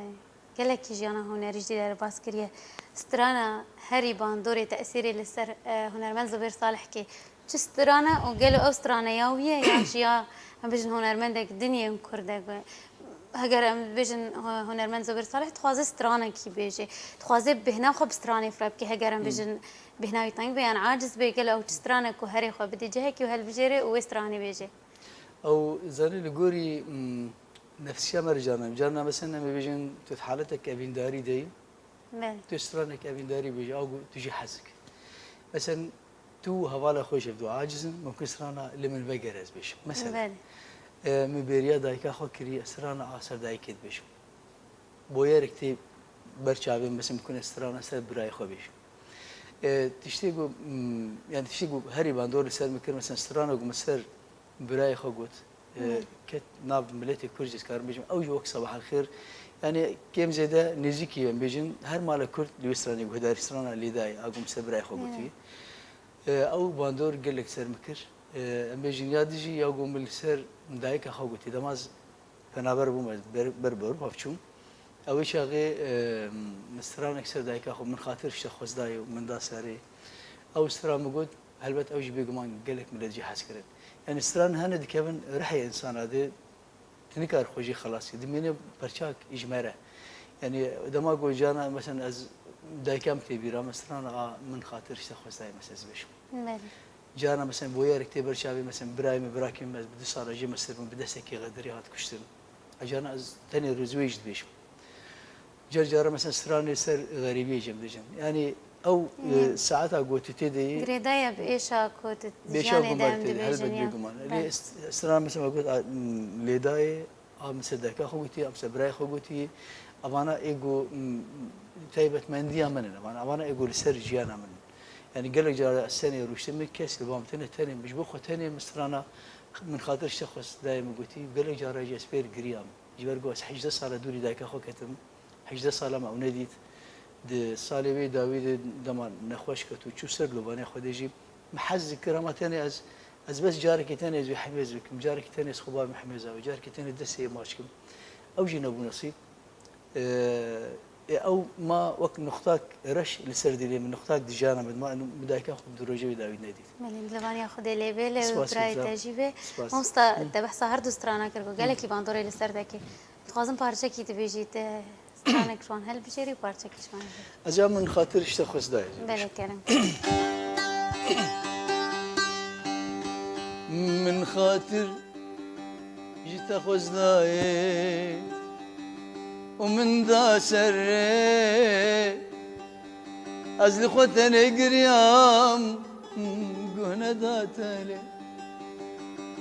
gelekî jiyana hunerî jî derbas kiriye. Strana herî bandorê tesîrê li ser, e, hunermend Zubêr Salih kê. Çi strana û gelo ew strana ya wî ye, yan jî ya, em bêjin, hunermendek din yên Kurd e? Heger em bêjin, hu-, hunermend Zubêr Salih dixwaze stranekî bêje. Dixwaze bêhna xwe bi stranê fireh bike. Heger em Hmm. bêjin bêhna wî teng be yan aciz be, gelo ew çi stranek ku herê xwe bidê cihekî û helbijêre û wê stranê bêje? Ew zanî li gorî, mm, nefsiya me re carna. Carna mesela em ê bêjin tu di haletek evîndarî de yî. Belê. Tu stranek evîndarî bêje, ew ku tu jî hez dikî. Mesela tu û hevala xwe ji hev du aciz in, mumkin strana li min vegere ez bêjim. Mesela, Belê. e, min bêriya dayika xwe kirî, strana a ser dayikê dibêjim. Boyerek tê ber çavê, mesela mumkin ez strana ser birayê xwe bêjim. E, tiştê ku, mm, yani tiştê ku herî bandor li ser min kir, mesela strana ku min ser birayê xwe got, e, Hmm. ket nav miletê Kurd jî, ez karim bêjim, ew jî wek Sabah el Xêr. Yani kêm zêde nêzîkî em bêjin, her mala Kurd li wê stranê guhdarî, strana Lêdayê, a ku min ser birayê xwe Hmm. gotî. E, ew bandor gelek ser min kir. E, em bêjin ya dijî ya ku min li ser dayika xwe gotî. Dema ez penaber bûm, ez ber, ber, ber bavçûm. Ew ê çaxê, e, min stranek ser dayika xwe, min xatir ji te xwest dayê û min da serê. Ew stran min got, helbet ew jî bêguman gelek milet jî hez kirin. Yani stran hene dikevin rihê insana de, tu nikar xwe jî xelas kî. Dimîne perçak ji me re. Yani dema ku cana, mesela ez dayika min tê bîra, min strana a min xatir ji te xwest dayê, mesela ez bêjim. Belê. Carna mesela boyerek tê ber çavê, mesela birayê min, birakê min, ez bi du sala jê mestir bûm, bi destekî xedirî hat kuştin. E, carna ez tenê rûzwê jî dibêjim. Car cara mesela stranê ser xerîbiyê jê dibêjim. Yani ew, e, Hı. saeta ku tu tê de yî, Girêdayî bi êşa ku tu di bêşa jiyanê de em dibêjin, helbet ya. Bêguman. Belê. Lê s-, strana mesela got, a, m, Lêdayê, a min ser dayika xwe gotî, a min ser birayê xwe gotî. Evana ê ku, m, taybetmendiya min in. Evana, evana ê ku li ser jiyana min in. Yani gelek cara ez tenê rûştime, kes li ba min tune, tenê min, ji bo xwe tenê min strana min xatir ji te xwest dayê min gotî. Gelek cara jî ez pêr giriyam. Ji ber ku ez hejdeh sala dûrî dayika xwe ketim. Hejdeh sala me ew nedît. Di salê wê dawî de dema nexweş ket û çû ser lovanê xwe de jî min hez dikir, hema tenê ez, ez bes carekê tenê ez wê hemêz bikim, carekê tenê ez xwe bavim hemêza wê, carekê tenê destê wê maç kim. Ew jî nebû nesîb. Ee, ê ew ma wek nuxtak reş li ser dilê min, nuxtak di jiyana min, ma bi dayika xwe di rojê wê dawî nedît. Belê, dilevaniya Xwedê lê bê, lê Spas, birayê spas. Te jî bê. Spas. Mamosta, Hı. te behsa her du strana kir ku Hı. gelekî bandorê li ser te kir. Dixwazim parçekî dibêjî, te stranek ji wan hilbijêrî û parçekî ji wan hilbijêrî. Ez ya min xatir ji te xwest dayê. Belê, kerem. Min xatir ji te xwest dayê û min da serê. Ez li xwe tenê giriyam, guh neda te lê.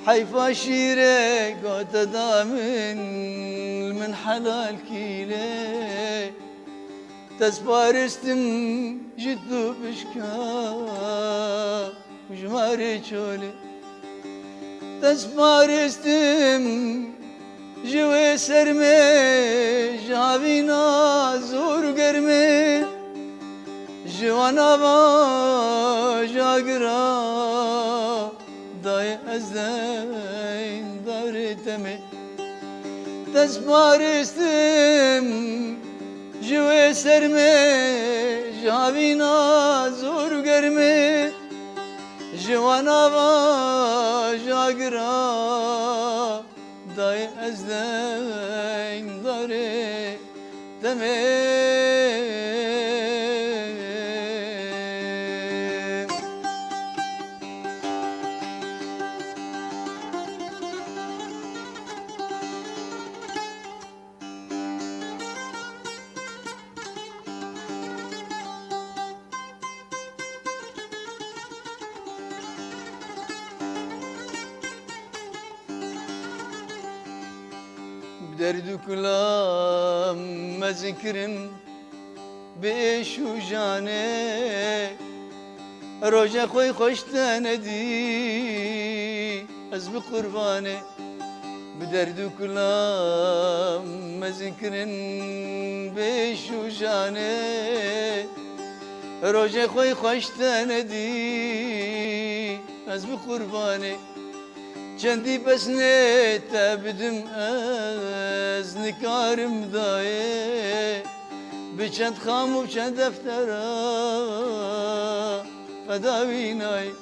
Heyfa şîrê gote da min, li min helal kî lê. Te sparistim ji tu bişka û ji marê çolê. Te sparistim ji wê sermê, ji havîna zor û germê, ji wan ava ji agira dayê ez deyndarê temê. Te sparistim ji wê sermê, ji havîna zor û germê, ji wan ava ji agira dayê ez deyndarê demê. Derd û kulam mezin kirin bi êş û janê. Roja xwe xweş te nedî, ez bi qurbanê. Bi derd û kulam mezin kirin bi êş û janê. Roja xwe xweş te nedî, ez bi qurbanê. Çendî pesnê te bidim ez nikarim dayê. Bi çend xam û çend deftera feda wî nayê.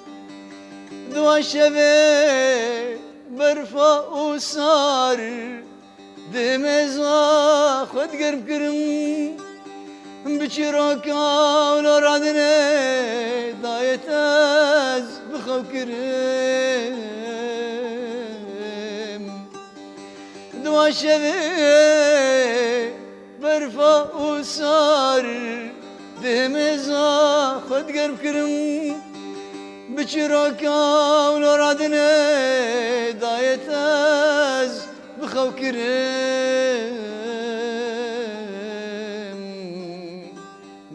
Dua şevê berfa û sar Dê mêza xwe digerm kirim, bi çîroka û loradinê dayê te ez bi xew kirim. Dua şevê berfa û sar, dê mêza xwe digerm kirim, bi çîroka û loradinê dayê te ez bi xew kirim.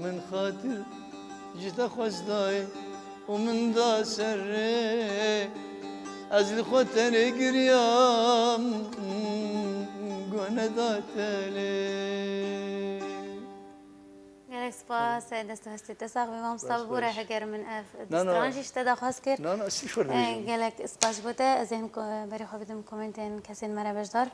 Min xatir ji te xwest dayê û min da serê. Ez li xwe tenê giriyam, go neda telê. Gelek spas, dest û hestê te sax be, mamosta. Spas, bi bo re xweş. Heger min ev Na, na. Stran jî ji te daxwaz kir. Na, na, ez tişt Eh, dibêjim. Gelek spas ji bo te. Ez ê hin ko-, berê xwe bidim komentên kesên me re beşdar.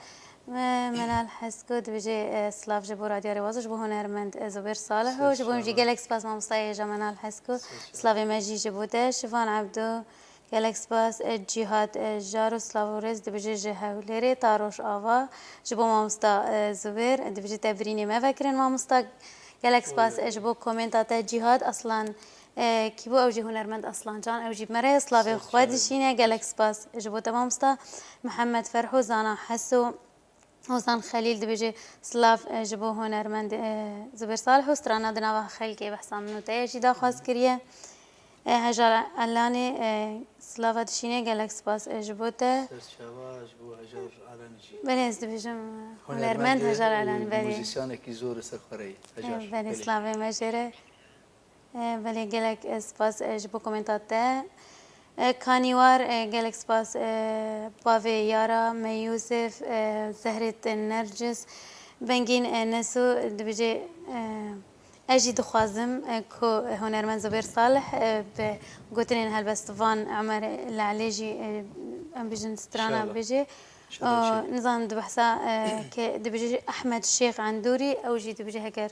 Me-, Menal Hesko dibêje, eh, silav ji bo Radyo Rêwaz û ji bo hunermend, eh, Zubêr Salih û ji bo min jî gelek spas mamostayê hêja Menal Hesko. Slavê me jî ji bo te. Şivan Ebdo, gelek spas, eh, Cîhad, eh, Jaro, silav û rêz dibêje ji Hewlêrê ta Rojava ji bo mamosta, eh, Zubêr, dibêje te birînê me vekirin mamosta. Gelek spas, eh, ji bo komenta te Cîhad Aslan, eh, kî bû ew jî hunermend Aslan Can, ew jî bi me re ye, slavê xwe dişîne. Gelek spas ji bo te mamosta. Mihemed Ferho, Zana Heso, Ozan Xelîl dibêje, silav, eh, ji bo hunermend, eh, Zubêr Salih û strana di nava xelkê behsa min û te ye jî daxwaz kiriye. Eh, Hejar Elanê, eh, silava dişîne, gelek spas, eh, ji bo te. Serçava ji bo Hejar Elanê jî. Belê, ez dibêjim, eh, hunermend Hejar Elanê, belê. Muzîsyanekî zor li ser xwe re ye, Hejar. Eh, belê, belê. Slavê me jê re. Eh, belê, gelek, eh, spas, eh, ji bo komenta te. Eh, Kanîwar, eh, gelek spas, eh, bavê Yara, me Yûsif, eh, Zehrê te Nercis, Bengîn, eh, Neso, dibêje, eh, ez jî dixwazim, eh, ku hunermend Zubêr Salih, eh, bi gotinên helbestvan Emer Lalê jî, eh, em bijin strana bêje. Nizanim di behsa, eh, ke dibêje Ehmed Şêx Endûrî, ew jî dibêje heger,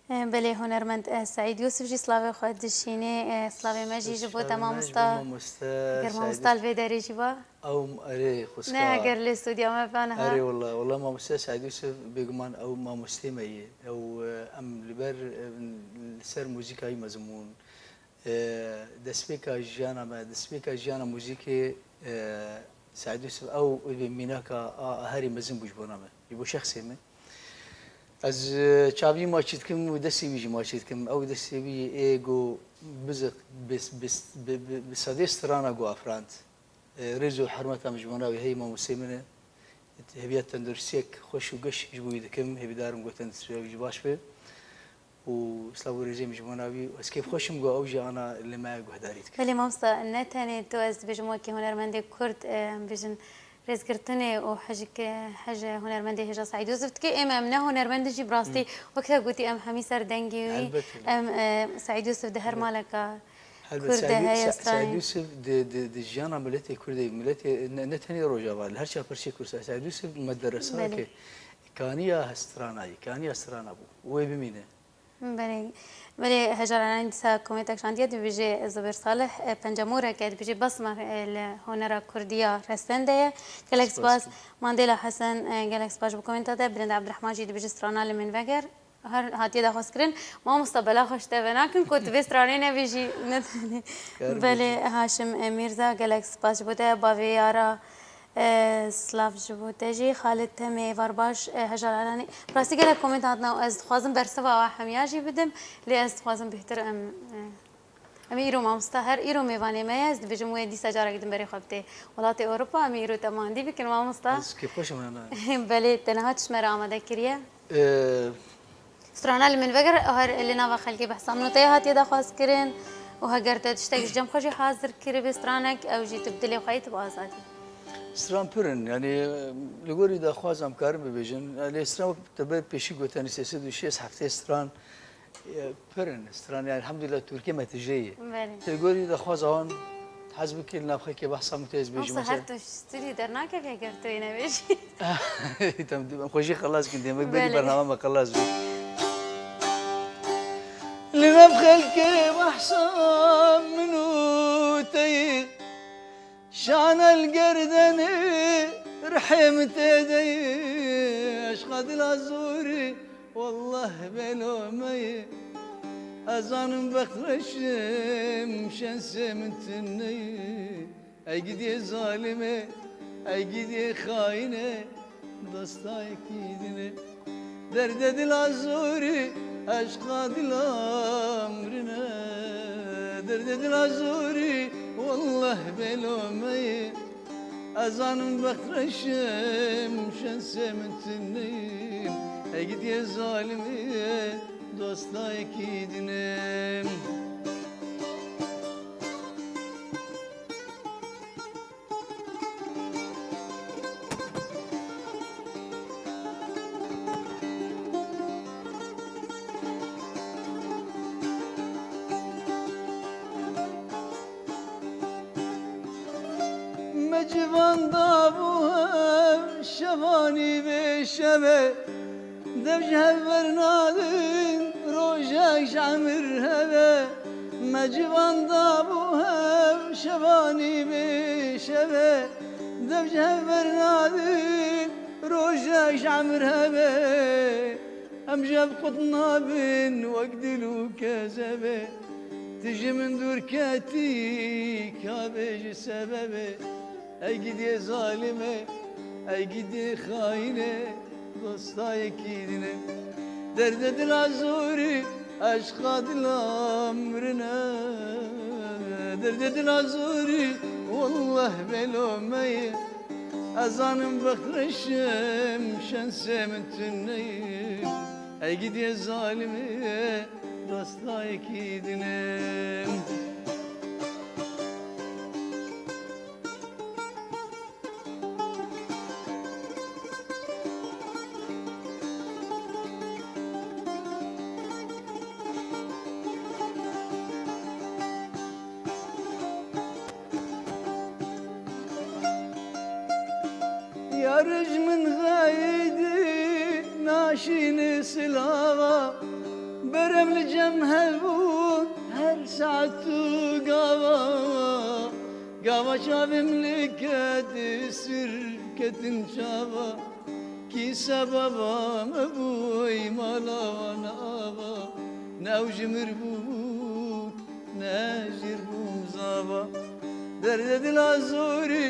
eh, Belê, hunermend, eh, Seîd Yûsif jî slavê xwe dişînê, eh, slavê me jî ji bo te mamosta. Ger mamosta li vê derê jî ba. Ew, erê, xwişka. Ne, ger lê stûdya me ba niha. Erê, wela, wela mamosta Seîd Yûsif bêguman ew mamostê me ye. Ew, eh, em li ber, eh, li ser muzîka wî mezin bûn. E, destpêka jiyana me, destpêka jiyana muzîkê, e, Seîd Yûsif, ew ê mînaka a, a herî mezin bû ji bona me, ji bo şexsê min. Ez, e, çavî maçî dikim û destê wî jî maçî dikim. Ew destê wî ê go bizik, bi, bi, bi, bi, bi sedê strana go afirand. E, rêz û hurmeta min ji bona wî heye, mamostê min e. Hêviya tenduristiyek xweş û geş ji bo wî dikim. Hêvîdar im ku tenduristiya wî jî baş be. Û silav û rêzê min ji bona wî. Ez kêfxweş im ku ew jî ana li me guhdarî dike. Belê mamosta, ne tenê tu, ez dibêjim wekî hunermendê Kurd, e, em bêjin rêzgirtinê û hejik, e, hej hunermendê hêja Seîd Yûsif dike. Êm em ne hunermend in jî bi rastî, wek te gotî, em hemî ser dengê wî. Elbet. Em, e, Seîd Yûsif di her maleka Kurd de heye, stranê. Seîd Yûsif di, di, di jiyana miletê Kurd de, miletê ne, ne tenê Rojava, li her çar parçeyê Kurd, Seîd Yûsif mederesayeke kaniya strana ye, kaniya strana bû. Wê bimîne. Belê, belê, Hejar Elanî dîsa kometek şandiye, dibêje Zubêr Salih, e, pencemûreke, dibêje basma, e, li honera Kurdiya resen de ye. Gelek spas. Mandela Hesen, e, gelek spas ji bo komenta te. Bilind Abdurrahman jî dibêje strana li min veger. Her hatiye daxwazkirin. Mamosta, bela xwe ji te venakin ku tu vê stranê nebêjî, ne tenê. Belê, Haşim, e, Mîrza, gelek spas ji bo te. Bavê Yara, e, silav ji bo te jî. Xalid Temê, Varbaş, e, Hejar Elanî. Bi rastî gelek komenta hatina û ez dixwazim bersiva we hemiya jî bidim. Lê ez dixwazim bêhtir em, e, Em îro mamosta her îro mêvanê me ye, ez dibêjim wê dîsa careke din berê xwe bidê welatê Ewropa, em îro te mandî bikin mamosta. Ez kêfxweş im hene. Belê, te niha çi ji me re amade kiriye? Ee, Strana li min veger her li nava xelkê behsa min û te hatiye daxwazkirin û heger te tiştek ji cem xwe jî hazir kiribî stranek, ew jî tu bi dilê xwe yî, tu bi azadî. Stran pir in, yanî li gorî daxwaza em karin bibêjin. Lê stran wek te ber pêşî gotanî sê sed û şêst heftê stran, e, pir in. Stran, yanî elhamdulillah Tirkiye me tije ye. Belê. Te gorî daxwaza wan hez bikî li nav xelkê behsa min te ez bêjim. Wisa mesela her tu ji stûdyo dernakevî heger tu yê nebêjî. Tamam, em xwe jî xelas kin, demek berî Belê. Bername me xelas bî. Li nav xelkê behsa min û te yê. Şane li gerdenê rihê min tê de ye, eşqa dila zorî, wallah belo me ye. Ez zanim bext reş e, şensê min tune ye. Ey gidiyê zalim e, ey gidiyê xayin e, dosta yekî din e. Derdê dila zorî, eşqa dila mirin e. Derdê dila zorî, wallah belo me ye. Ez zanim bext reş e, şensê min tune ye. Ey gidiyê zalim e, dosta yekî din e. Me civan dabû hev, şevanî vê şeve. Dev ji hev bernadin, rojek ji emir heve. Me civan dabû hev, şevanî vê şeve. Dev ji hev bernadin, rojek ji emir heve. Em ji hev qut nabin, wek dil û kezebe. Tu ji min dûr ketî, ka bêjî sebebe. Ey gidiyê zalim e, ey gidiyê xayin e, dosta yekî din e. Derdê dila zorî, eşqa dila mirin e. Derdê dila zorî, wallah belo me ye. Ez zanim bext reş e, şensê min tune ye. Ey gidiyê zalim e, dosta yekî din e. Yar ji min xeyidî naşîne silava, berem li cem hev bû her saet û gava. Gava çavim li kedî sir ketin çava. Kî sebeba me bû ey mala wan ava? Ne ew ji mir bû, ne ez jêr bûm zava. Derdê dila zorî,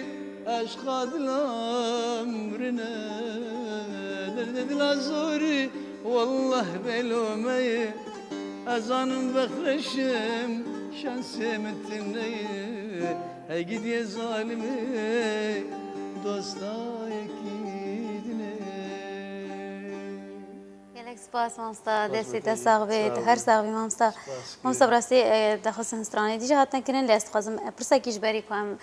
eşqa dila mirin e. Derdê dila zorî, wallah belo me ye. Ez zanim bext reş e, şensê min tune ye. Hey gidiyê zalimê, dosta yekî din e. Gelek spas mamosta, destê te sax bê, tu her sax bî mamosta. Mamosta, bi rastî, e, daxwazin stranê dî jî hatine kirin, lê ez dixwazim, e, pirsekî ji berî ku em,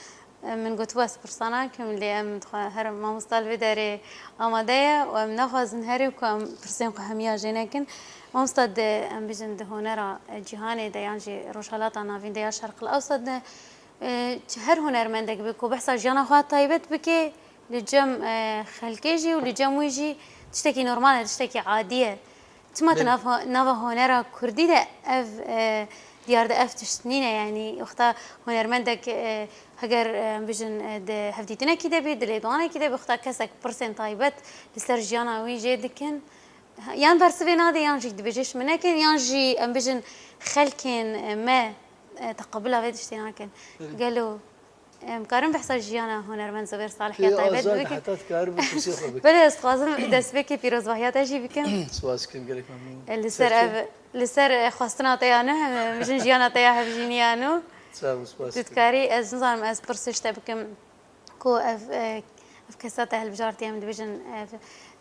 e, min gotibû ez pirsa nakim, lê em dixwe-, her mamosta li vê derê amade ye û em naxwazin herê ku em pirsên xwe hemiya jê nekin. Mamosta, di, em bijin di honera, e, cîhanê de yan jî Rojhelata Navîn de ya Şerqil Ewsat de, e, çi her hunermendek be ku behsa jiyana xwe taybet bike, li cem, e, xelkê jî û li cem wî jî tiştekî normal e, tiştekî adî ye. Çima di Belê. nav, nava honera kurdî de ev, e, diyar de ev tişt nîne, yanî wexta hunermendek, e, heger, e, em bijin, e, di hevdîtinekî de bî, di lêdwanekî de bî, wexta kesek pirsên taybet li ser jiyana wî jê dikin, yan bersivê nade, yan jî dibêje ji min nekin, yan jî em bijin xelkên, e, me, e, teqebula vê tiştê nakin. Belê. Gelo Em karin behsa jiyana hunermend Zubêr Salih ya taybet bikin? Heta dikarim bi kursê xwe bikim. Belê, ez dixwazim destpêkê pîrozbahiya te jî bikim. Spas dikim, gelek memnûn. Li ser ev, li ser, e, xwestina te ya nû, em, em jin jiyana te ya hevjînî ya nû. Sağ ol, spas dikim. Tu dikarî, ez nizanim ez pirsê ji te bikim ku ev, e, ev kesa te hilbijartiye, em dibêjin, ev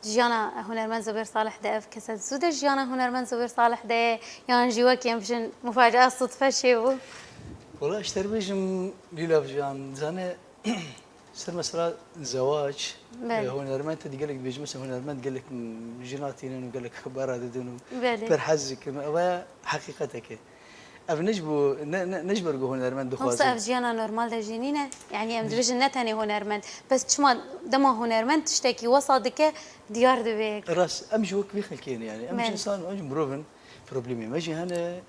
jiyana hunermend Zubêr Salih de, ev kesa zû de jiyana hunermend Zubêr Salih de ye, yan jî wekî em bijin mufacaa, sudfe çêbû? Wala, ji te re bêjim, Lîla Can, zane, ser mesela zewac, Belê. e, hunermend te di gelek dibêjim, mesela hunermend gelek, m, jina tînin û gelek xebera didin û Belê. pir hez dikin. Ev ya heqîqetek e. Ev ne ji bo, ne, ne, ne ji ber ku hunermend dixwaze. Mamosta, ev jiyana normal de jî nîne. Yanî em dibêjin ne tenê hunermend. Bes çima dema hunermend tiştekî wesa dike, diyar dibe. Rast, em jî wek vî xelkê ne yanî. Em jî Belê. însan, em jî mirov in. Problemê me jî hene.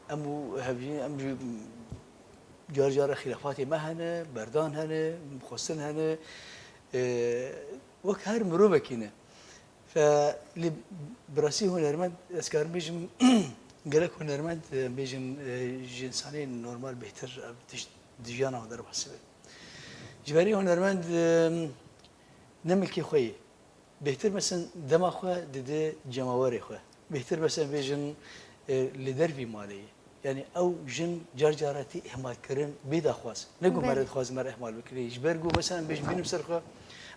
Em û hevjîn, em jî car cara xîlafatê me hene, berdan hene, xwestin hene. Ee, wek her mirovekî ne. Fe, lê bi rastî hunermend, ez karim bêjim, gelek hunermend, e, bêjin, e, ji însanê normal bêhtir, e, tişt di jiyana xwe derbas dibe. Ji berî hunermend, e, ne milkê xwe ye. Bêhtir, mesela, dema xwe dide cemawerê xwe. Bêhtir, mesela, bêjin, e, li dervî malê ye. Yanî ew jin car cara tê îhmalkirin bê daxwaz. Ne ku Belê. mere dixwaz mere îhmal bikirê. Ji ber ku mesela em bêjin bînim ser xwe,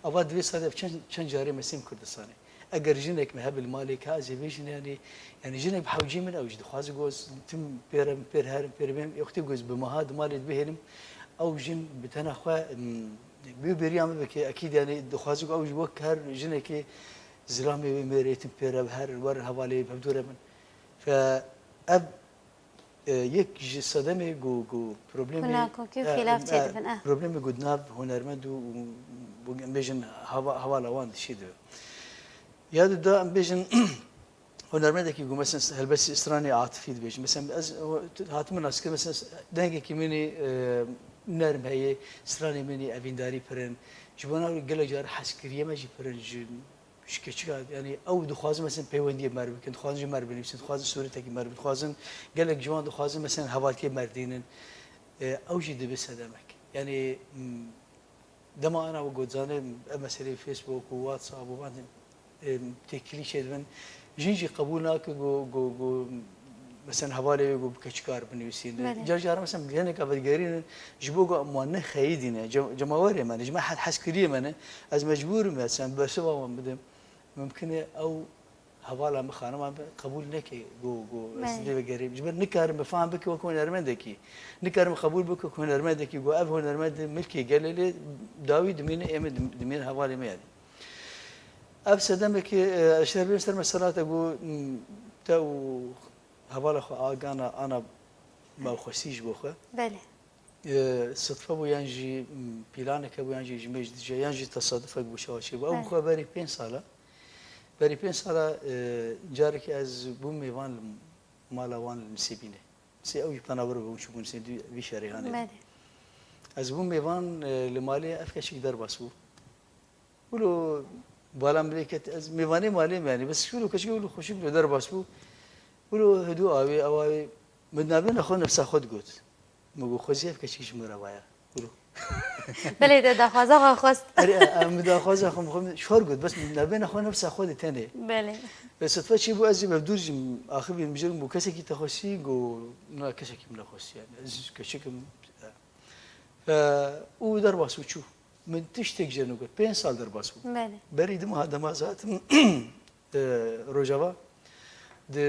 ava divê sade ev çend, çend carê me sêm Kurdistanê. Eger jinek me hebe li malê ka ez ê bêjin yanî, yanî jinek bi hewcê min ew jî dixwaz ku ez tim pêre, pêr herim, pêr bêm, wextê ku ez bi meha di malê dibihêlim, ew jin bi tena xwe, em, bê bêriya min bike, ekîd yanî dixwaz ku ew jî wek her jinekê zilamê wê mêrê tim pêre bi her werin hevalê bi hevdû re bin. Fe ev E, yek ji sedemê ku, ku problemê, Ku nakokî û e, xîlaf e, çêdibin, e. problemê ku di nav hunermend û, û, û em bêjin hava-, hevala wan dişî dibe. Ya du da em bêjin hunermendekî ku mesela helbestî stranê atifî dibêjin. Mesela ez, o, tu, hatime nas kir, mesela dengekî min ê, e, nerm heye, stranê min ê evîndarî pir in. Ji bona gelek car hezkiriyê me jî pir in, ji Ji keçika, yanî ew dixwazin, mesela, peywendiyê me re bikin, dixwazin ji me re binivîsin, dixwazin sûretekî me re bin, dixwazin gelek ciwan dixwazin, mesela, hevaltiyê me re dînin. E, ew jî dibe sedemek. Yanî, m, dema ana we got, zanê, ev meseleyê Facebook û WhatsApp û van, e, têkilî çêdibin. Jin jî qebûl nake ku, ku, ku, Mesela hevalê wê ku bi keçika re binivîsîne. Belê. Car car mesela geleka vedigerînin ji bo ku em wan nexeyidîne. Cem-, cemawerê me ne, ji me he-, hezkiriyê me ne. Ez mecbûr im, mesela bersiva wan bidim. Mimkin e ew hevala min, xanima min qebûl neke ku, ku ez Belê. lê vegerîm. Ji ber nikarim bi fam bike wek hunermendekî. Nikarim qebûl bike wek hunermendekî ku ev hunermend milkê gelê lê dawî dimîne ê min, dim-, dimîne hevalê me yanî. Ev sedemekî, e, ez şer bêm ser mesela te ku, m, te û Hevala xwe agana ana mewxwesî ji bo xwe. Belê. E, sidfe bû yan jî, m, planek hebû yan jî ji mêj dije yan jî tesadufek bû çawa çêbû. Ew Belê. xwe berî pênc sala, berî pênc sala, e, carekê ez bûm mêvan li mala wan li Nisêbînê. Sê ew jî penaber bû, çûbûn sê dû vî şerê hanê. Belê. Ez bûm mêvan, e, li malê ev keçik derbas bû. Wilo bala min lê ket, ez mêvanê malê me yanî, bes wilo keçikê wilo xweşik wilo derbas bû. Wilo hidû awê, ew awê, min navbêna xwe nefsa xwe digot. Min got, Xwezî ev keçik ji min re vaya. Wilo. Belê te daxwaza xwe xwest. Erê, e, e, min daxwaza xwe, xwe şor got, bes min navbêna xwe nefsa xwe di tenê. Belê. Ve sidfe çêbû ez jî bi dûr jî axivî mijirim bû kesekî te xwestî, got, na kesekî min nexwestî yanî. Ez keçik im. E, û derbas bû çû. Min tiştek jê negot. Pênc sal derbas bû. Belê. Berî du meha dema ez hatim, e, Rojava, di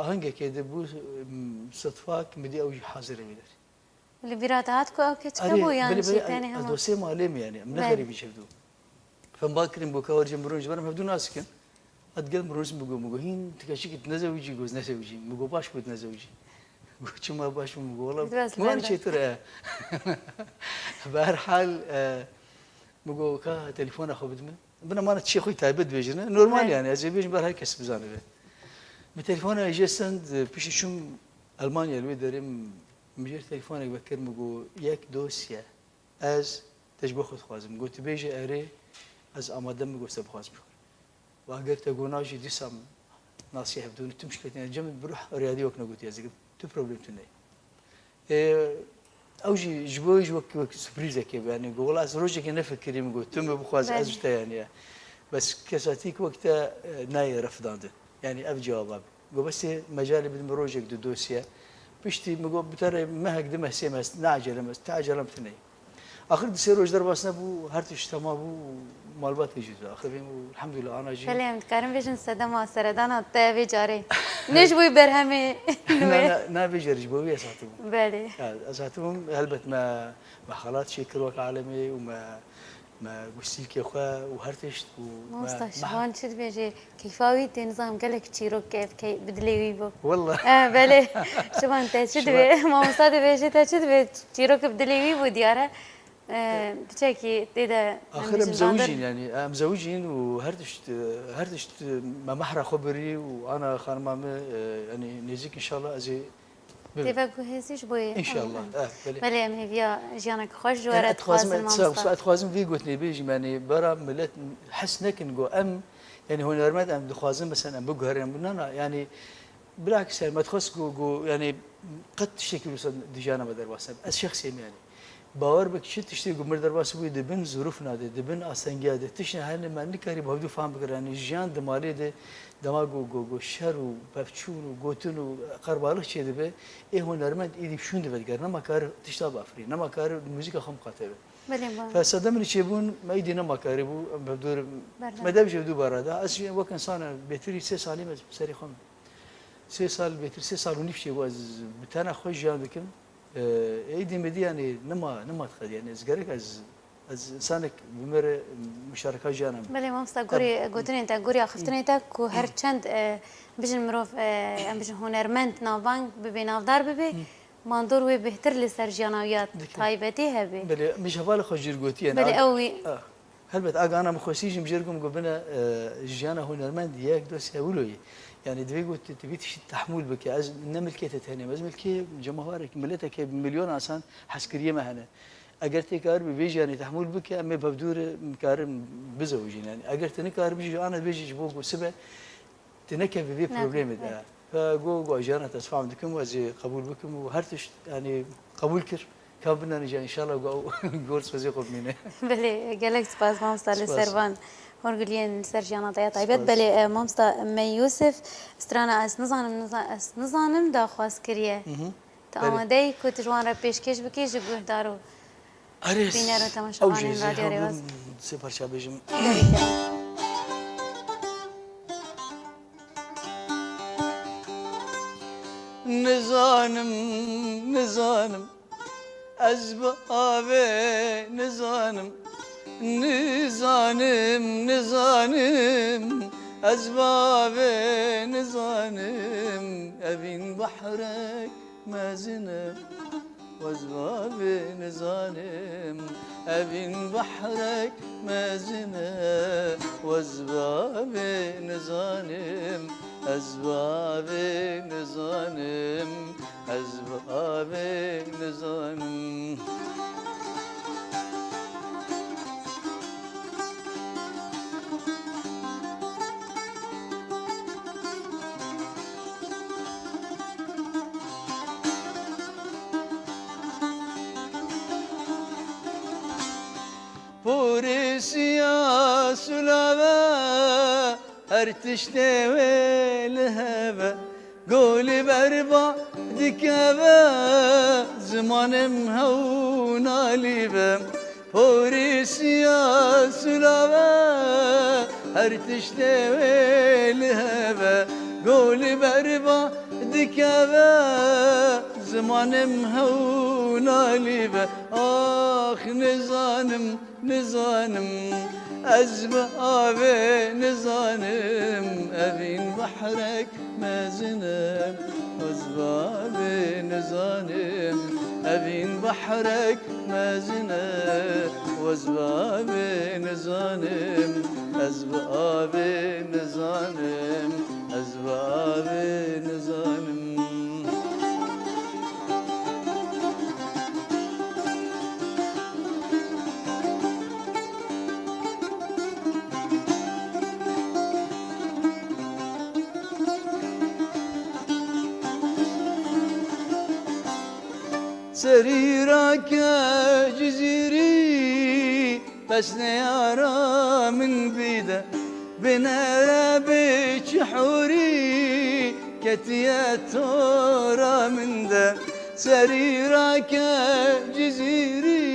ahengekê de bû, em, sidfak min dî ew jî hazir e wê der. Li bîra te hat ku ew keçik Erê, hebû yan belê, jî belê, tenê ez hema? dosyê malê min yanî, em ne Belê. xerîbî çêvdû. Fem ba kirin, goka wercên birûn ji ber em hevdû nas dikin. Hat gel mirûnîs min got, min got, hîn ti keçikî tu nezewicî? Got, nezewicî. Min got, baş bû tu nezewicî. Got, çima baş bû? Min got, wela Biraz min lenda. çêtir e. Bi her hal, e, min got, ka telefona xwe bidime. Bina mana çiyê xwe taybet dibêjine. Normal Belê. yanî, ez ê bêjim ber her kes bizanibe. Min telefona jê send, e, piştî çûm Elmanya li wê derê min jê telefonek vekir, min got, yek dosye. Ez te ji bo xwe dixwazim. Got, tu bêje erê, ez amade me, got, se bixwazim ji xwe. Û eger te got na jî dîsa nasiye hevdû, tu mişkilê tune. Cem bi ruh riyadî wek negotî ez dikim. Tu problem tune. Ê, Ew jî ji bo wî jî wek, wek surprîzekê bû. Yanî got, wela ez rojekê nefikirî, min got, tu min bixwazî, ez Belê. ji te, yanî. Bes kesatî ku wek te, e, nayê refdandin. Yanî ev cewaba bû. Got, bes ê mecalê bidin min rojek du dosye. Piştî min got, bi te re mehek, du meh, sê meh, ne ecelem, ez, te ecelem tune ye. Axir du sê roj derbas nebû, her tişt tema bû, malbatê jî. Axir vê bû, elhamdulillah, ana jî. Belê, em dikarin bêjin sedema seredana te vê carê. Ne ji bo wî berhemê Na, nû ye. na, na, vê carê ji bo wî ez hatibûm. Belê. Ya, ez hatibûm, helbet me, me xelat çêkir wek alemê û me, me gustîlkê xwe û her tişt û me, Mamosta me Şivan çi dibêje? Keyfa wî tê, nizanim gelek çîrok bi dilê wî bû. Wallah. E, belê. Şivan te çi Şivan. dibê? Mamosta dibêje te çi dibê? Çîrok bi dilê wî bû diyar e. E, piçekî tê de em Axir em bêjin, zewicîn, yanî, em zewicîn û her tişt, her tişt me mehra xwe birî û ana xanima min, e, yanî nêzîk, înşallah ez ê bibim. Tê ve guhêzî ji bo yê. Înşallah, Amin. eh, belê. Belê, em hêviya jiyaneke xweş ji we Yanî re ez dixwazim, dixwazin, ez, mamosta. ez dixwazim vî gotinê bêjim, yanî, bara millet hes nekin, go em, yanî, hunermend em dixwazin, mesela, em biguherin, em, na, na, yanî, bilakis, yanî, me dixwest, go, go, yanî, qet tiştekî wisa di jiyana me derbas nebe. Ez şexsê me, yanî. Bawer bike, çi tiştê ku mir derbas bûye di bin zirûfna de, di bin astengiya de, tiştên hene me nikarî bi hevdû fam bikir. Yanî jiyan di malê de dema ku, ku, ku şer û pevçûn û gotin û qerbalix çêdibe, ê hunermend êdî şûn dibe digere. Nema kar tişta bafirî, nema kar muzîka xwe miqate be. Belê, ba. Fe sedem min çêbûn, me êdî nema karî bû, em bi hevdû re, Berdem. me dev ji hevdû bara da. Ez jî wek insana bêtirî sê salî me serê xwe min. Sê sal bêtir, sê sal û nîv çêbû ez bi tena xwe jiyan dikim. Ê, êdî me dî, yanî, nima, nima dixwest, yanî, ez gerek ez, ez insanek bi me re muşareka jiyana min. Belê, mamosta, gorî Em, gotinên te, gorî axiftinên te ku her çend, e, bijin mirov, e, em bijin hunermend navbang bibe, navdar bibe, Hı. mandor wê bêhtir li ser jiyana wî ya Dike. taybetî hebe. Belê, min ji hevalê xwe jî gotiye, Belê, ew wî Ah. Helbet, a gana min xwestî jî mijêr gom got bine, e, jiyana hunermend yek dosya wilo ye. Yanî divê got tu, tu vî tiştî tehmûl bike. Ez ne milkê te tenê me, ez milkê cemawerek, miletekê bi milyon asan hezkiriyê me hene. Eger tê kar bi vê jiyanê tehmûl bike, em ê bi hevdû re karin bizewicîn. Yanî eger tu nikaribî jî ana bêjî ji bo ku sibe, Tu nekevî vê Nake, problemê de. evet. Fe go, go jiyana te ez fam dikim û ez ê qebûl bikim û her tişt, yanî qebûl kir. Ka binanî jî înşallah go, gor sozê xwe bimîne. Belê, gelek spas mamosta li Spas. ser van horguliyên li ser jiyana te ya taybet. Spas. Belê, e, mamosta me Yusuf, strana ez nizanim, niza-, ez nizanim daxwaz kiriye. Mhm. Tu Belê. amadeyî ku tu ji wan re pêşkêş bikî ji guhdar û Erê, Bîner û temaşevanên ew jî ez ê Radyo hebûn Rêwaz. sê parça bêjim. Nizanim, nizanim, ez bi avê nizanim. Nizanim, nizanim, ez bi avê nizanim. Evîn behrek mezin e. Ez bi avê nizanim, evîn behrek mezin e. Ez bi avê nizanim, ez bi avê nizanim, ez bi avê nizanim. Porê siya sulave, her tiştê wê li heve. Golî berba dikeve, zimanim hewn alî ve. Porîsiya sulave, her tiştê wê li heve. Golî berba dikeve, zimanim hewn alî ve. Ax nizanim, nizanim, ez bi avê nizanim, evîn behrek mezin e. Ez bi avê nizanim, evîn behrek mezin e. Ez bi avê nizanim, ez bi avê nizanim, ez bi avê nizanim. Serî rake Cizîrî, pesnê yara min bîde. Binere bê çi hûrî, ketiye tora min de. Serî rake Cizîrî,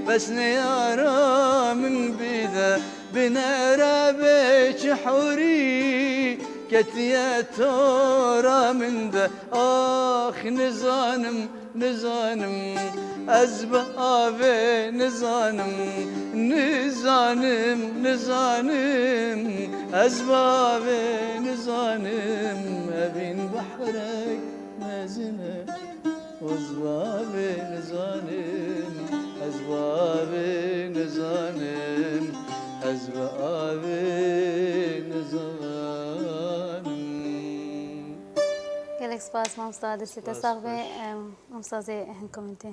pesnê yara min bîde. Binere bê çi hûrî, ketiye tora min de. Ax, nizanim, nizanim, ez bi avê nizanim. Nizanim, nizanim, ez bi avê nizanim. Evîn behrek mezin e. Ez bi avê nizanim, ez bi avê nizanim, ez bi avê nizanim. Gelek spas, mamosta, destê te Spas, sax be. Xweş. Em, mamosta, ez ê hin komentê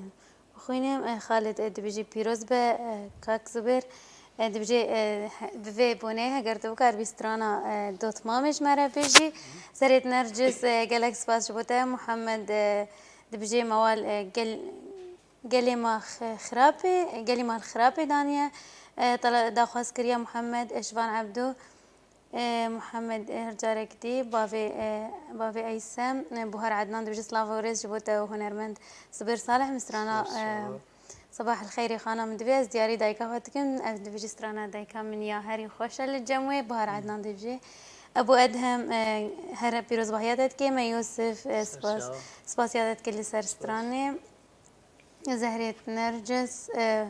bixwînim. E, Xalid, e, dibêjî pîroz be, e, kak Zubêr. E, dibêjê, e, he-, bi vê bonê heger tu bikaribî strana, e, Dotmamê ji me re bêjî. Zerêt Nercis, e, gelek spas ji bo te. Muhammed, e, dibêjê mewal, e, gel-, gelê ma x-, xirapê, gelî mal xirapê daniye. E, tala-, daxwaz kiriye Muhammed, e, Şivan Ebdû. E, Muhammed, e, her carek dî, bavê, e, bavê Eysem, e, Buhar Ednan dibêje, silav û rêz ji bo te û hunermend Zubêr Salih. Min strana, Spas, e, sağ ol. Sabah el xeyrê xana min divê, ez diyarî dayika xwe dikim, ez dibêjî strana dayika min ya herî xweş e li cem wê, Buhar Ednan dibêje. Ebu Edhem, e, her pîrozbahiya te dike me, Yusuf, e, Ser spas, çawa. Spasiya te dike li ser Spas. Stranê. Zehrêt Nercis, e,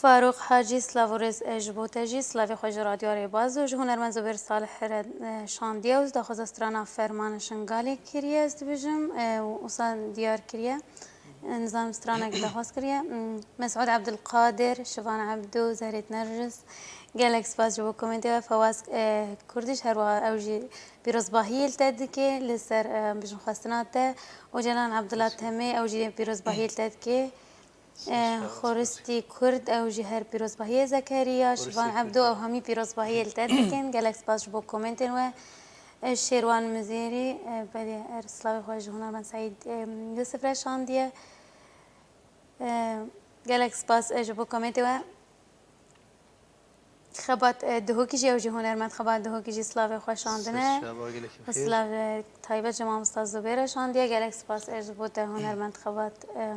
Farûq Hacî, silav û rêz, e, ji bo te jî, silavê xwe ji Radyo Rêbaz û ji hunermend Zubêr Salih re, e, şandiye û daxwaza strana Ferman Şingalê kiriye, ez dibêjim, e, û wisa diyar kiriye. E, nizanim stranek daxwaz kiriye. M, Mesûd Ebdulkadir, Şivan Ebdû, Zehrêt Nerjis, gelek spas ji bo komentê we. Fewaz, e, Kurdiş, her wiha ew jî pîrozbahiyê li te dike li ser, e, bijinxwestina te. Ocalan Abdullah Temê, ew jî pîrozbahiyê li te dike. E, Xoristî Kurd, ew jî her pîrozbahiyê. Zekeriya, Şivan Ebdo, ew hemî pîrozbahiyê li te dikin. Gelek spas ji bo komentên we. E, Şêrwan Mizêrî, e, belê, her silavê xwe ji hunermend Seîd, e, Yusuf re şandiye. E, gelek spas, e, ji bo komentê we. Xebat, e, Duhokî jî, ew jî hunermend Xebat Duhokî jî silavê xwe şandine. Ser çava, gelekî xêr. Silav, e, taybet ji mamosta Zubêr re şandiye. Gelek spas, e, ji bo te hunermend Xebat, e,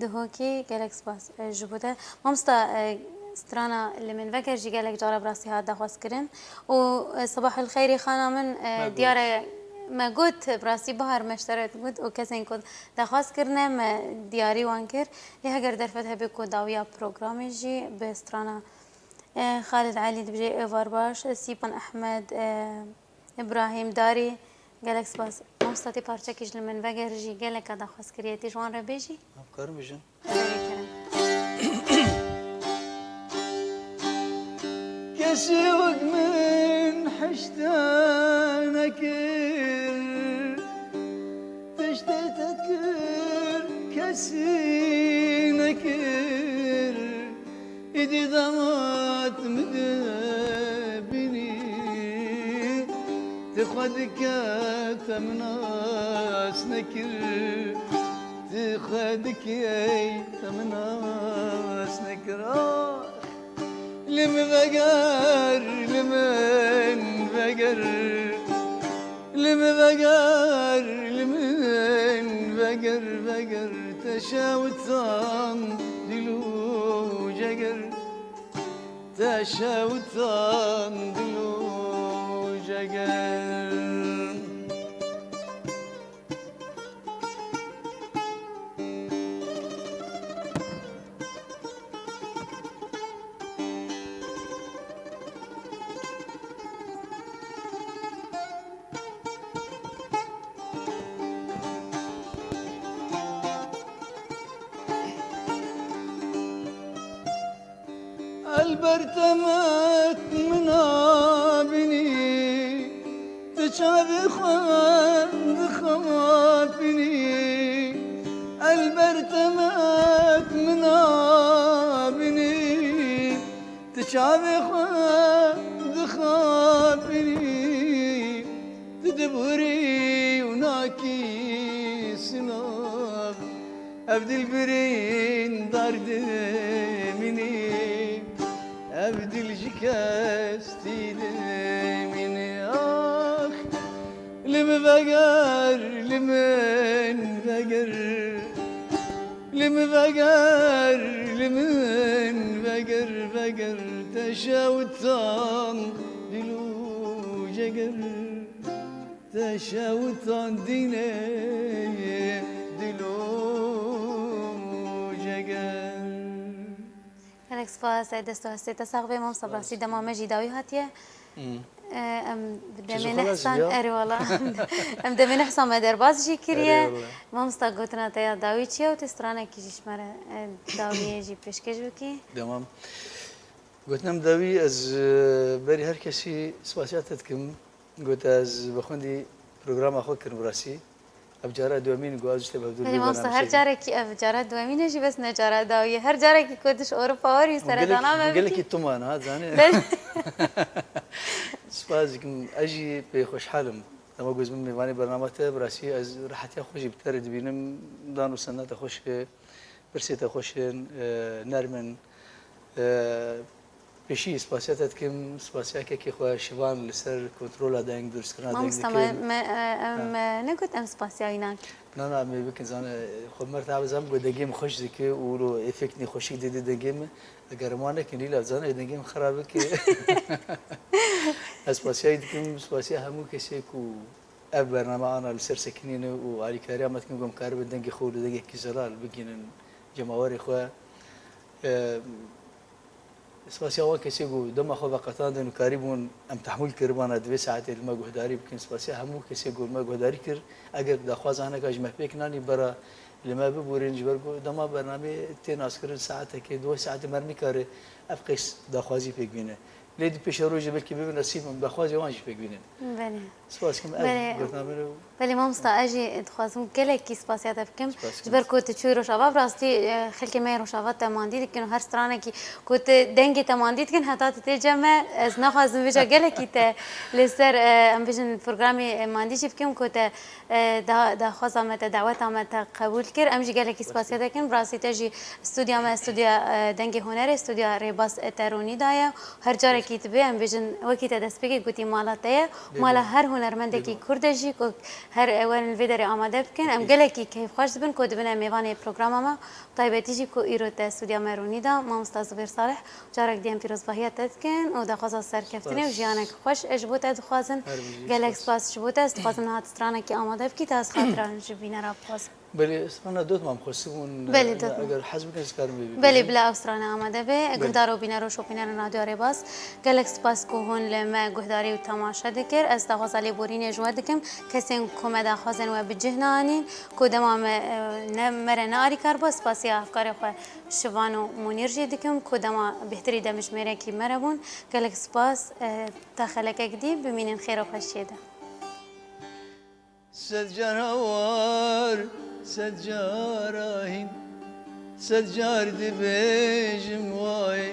Duhokî, gelek spas, e, ji bo te. Mamosta, e, strana Li Min Veger jî gelek cara bi rastî hat daxwaz kirin. Û, e, Sabahul Xeyrê xana min, e, Me got. Diyare me got, bi rastî Bahar me ji te re got û kesên ku daxwaz kirine me diyarî wan kir. Lê heger derfet hebe ku dawiya programê jî bi strana E, Xalid Elî dibêje, êvar baş. E, Sîpan Ehmed, e, Îbrahîm Darî, gelek spas. Mamosta, tê parçekî ji Li Min Veger jî geleka daxwaz kiriye, tê ji wan re bêjî? Em karin bêjin. Xêrê kerem. Kesî wek min hişte nekir. Tiştê te kir, kesî nekir. Îdî damat min dibînî, ti xwe dike te min nas nekir. Ti xwe dikey te min nas nekir. Ah! Li min veger, li min veger. Li min veger, li min veger, veger. Te şewitan dil û ceger. Te şewitan dil û ceger. Elbert emet min abînî, tu çavê xwe dixapînî. Elbert emet min abînî, tu çavê xwe dixapînî. Tu dibûrî û nakî sina. Ev dil birîndar dimînî, ev dil ji kes tî dimînî. Ax, li min veger, li min veger, li min veger, li min veger, veger, te şewitan dil û ceger. Te şewitan dînê dil û ceger. Gelek spas, dest û hestê te sax be, mamosta, bi rastî dema me jî dawî hatiye. Hmm. E, em bi demê Çizo xelas nehsan, ya. Erê wala. Em demê nehsan me derbas jî kiriye. Erê wala. Mamosta, gotina te ya dawî çi ye û tu stranekî jî ji me re, e, dawiyê jî pêşkêş bikî? Tamam. Gotina min dawî ez, e, berî her kesî spasiya te dikim. Got, ez bi xwendî programa xwe kirim rastî. Ev cara duyemîn ku ez ji te bi hevdû Belê, mamosta, her carekî ev cara duyemîn e jî, bes ne cara dawî ye. Her carekî ku tu ji Ewropa werî seredana me bikî. Gelekî tuma ne, ha, zanî. Belê. Spas dikim. Ez jî pê xweşhal im. Dema ku ez bim mêvanê bernama te, bi rastî ez rehetiya xwe jî bi te re dibînim. Dan û senata xweş e, pirsê te xweş in, e, nerm in. E, Pêşî spasiya te dikim, spasiya kekê xwe Şivan li ser kontrola deng, durstkirina deng dikim. Mamosta, me, me, e, em, Ha. e, negot em spasiya wî nakin. Na, na, em ê bikin, zane, xwe mer te zam ku dengê min xweş dike û wilo efektê xweşik dide dengê min. Eger em wan nekin, lîla zane dengê min xera bike. Ez spasiya wî dikim, spasiya hemû kesê ku ev bername ana li ser sekinîne û alîkariya me dikim ku em karibin dengê xwe li dengekî zelal bigihînin cemawerê xwe. E, Spasiya wan kesê ku dema xwe veqetandin û karîbûn em tehmûl kiribana di vê saetê li me guhdarî bikin. Spasiya hemû kesê ku li me guhdarî kir. Eger daxwaza hineka ji me pêk nanî bera li me bibûrin, ji ber ku dema bernameyê tê naskirin saetekê, du saetê me nikare ev qeys daxwazî pêk bîne. Lê di pêşerojê belkî bibe nesîb em daxwazê wan jî pêk bînin. Belê. Spas dikim, ev Belê. gotina min e. Belê mamosta, ez jî dixwazim gelekî spasiya te bikim. Spas dikim. Ji ber ku tu çûyî Rojava, bi rastî, e, xelkê me yê Rojava te mandî dikin û her stranekî ku tu dengê te mandî dikin, heta tu tê cem me, ez naxwazim vêca gelekî te li ser, e, em bêjin programê, e, mandî jî bikim ku te, e, da-, daxwaza me te, daweta me te qebûl kir. Em jî gelekî spasiya te dikin. Bi rastî te jî studya me, studya, e, Dengê Hunerê, studya Rêbaz Teronî da ye. Her carekî tu bê, em bêjin, wekî te destpêkê gotî, mala te ye, Bê, mala bê. her hunermendekî Bê, bê. Kurd e jî, ku her, e, werin li vê derê amade bikin. Em Bê. gelekî keyfxweş dibin ku dibine mêvanê programa me, taybetî jî ku îro te studya me rûnî da, mamosta Zubêr Salih, carek dî em pîrozbahiya te dikin û daxwaza serkeftinê û Spas. jiyanek xweş e ji bo te dixwazin. Her bijî, Gelek spas. spas ji bo te, ez dixwazim niha tu stranekî amade bikî, te ez xatiran ji bînera bixwazim. Belê, strana dotmam xwestibûn, Belê, e, dotmam. eger hez bikin, ez karim vê Belê, bibînim. bila ew strane amade be. Belê. Guhdar û bîner û şopînerên Radyo Rêbaz, gelek spas ku hûn li me guhdarî û temaşe dikir. Ez daxwaza lêborînê ji we dikim. Kesên ku me daxwazên we bi cih neanîn, ku dema me, e, ne, me re ne alîkar bû, spasiya hevkarê xwe Şivan û Munîr jî dikim, ku dema bêhtirî demjimêrekî me re bûn. Gelek spas, e, ta xelekek dî, bimînin xêr û xweşiyê de. Sed car hawar, sed cara hîn, sed car dibêjim wayê.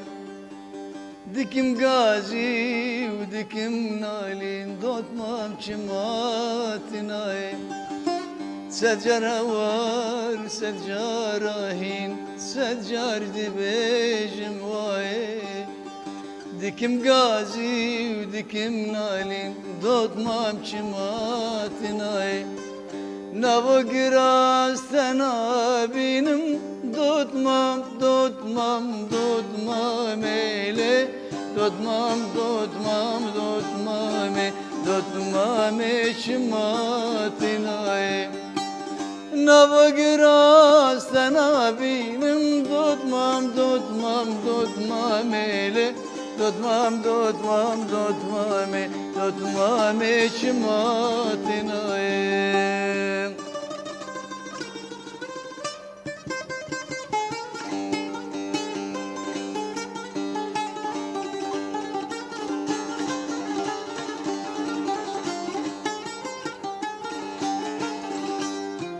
Dikim gazî û dikim nalîn, dotmam çima tinayê. Sed car hawar, sed cara hîn, sed car dibêjim wayê. Dikim gazî û dikim nalîn, dotmam çima tinayê. Nava giras te nabînim, dotmam, dotmam, dotmamê lê. Dotmam, dotmam, dotmamê, dotmamê çima tinayê. Nava giras te nabînim, dotmam, dotmam, dotmamê lê. Dotmam, dotmam, dotmamê, dotmamê çima tinayê.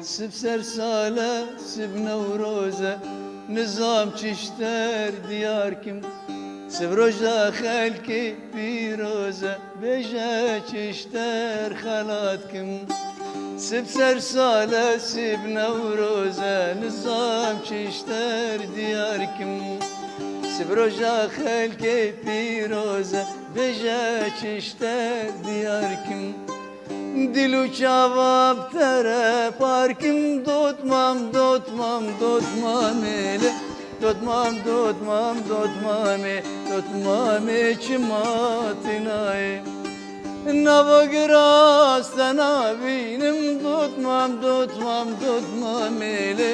Sib ser sale, sib Newroze, nizam çişter diyar kim. Sib roj da xelkê pîroze, bêje çişter xelat kim. Sib ser sale, sib Newroze, nizam çişter diyar kim. Sib roja xelkê pîroze, bêje çişter diyar kim. Dil û çava bi te re par kim, dotmam, dotmam, dotmamê lê. Dotmam, dotmam, dotmamê, dotmamê çima tînayê. Nava giras te nabînim, dotmam, dotmam, dotmamê lê.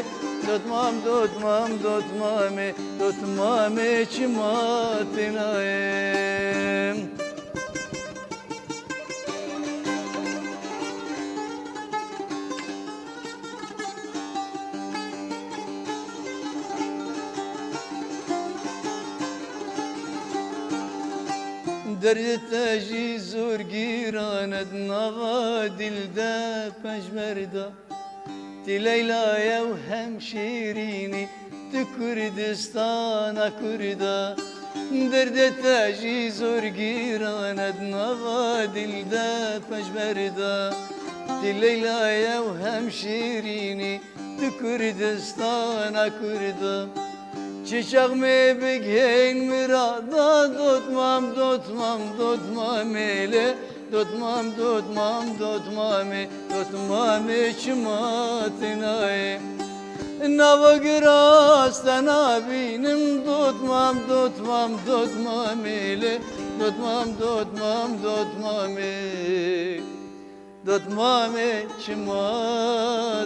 Dotmam, dotmam, dotmamê, dotmamê çima tînayê. Derdê te jî zor giran e, di nava dil de penc berda. Ti Leyla ye û hem şîrînî, tu Kurdistana Kurda. Derdê te jî zor giran e, di nava dil de penc berda. Ti Leyla ye û hem şîrînî, tu Kurdistana Kurda. Çi çax me bigihên mirada, dotmam, dotmam, dotmamê lê. Dotmam, dotmam, dotmamê, dotmamê çima tînayê. Nava giras te nabînim, dotmam, dotmam, dotmamê lê. Dotmam, dotmam, dotmamê, dotmamê çima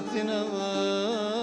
tînayê.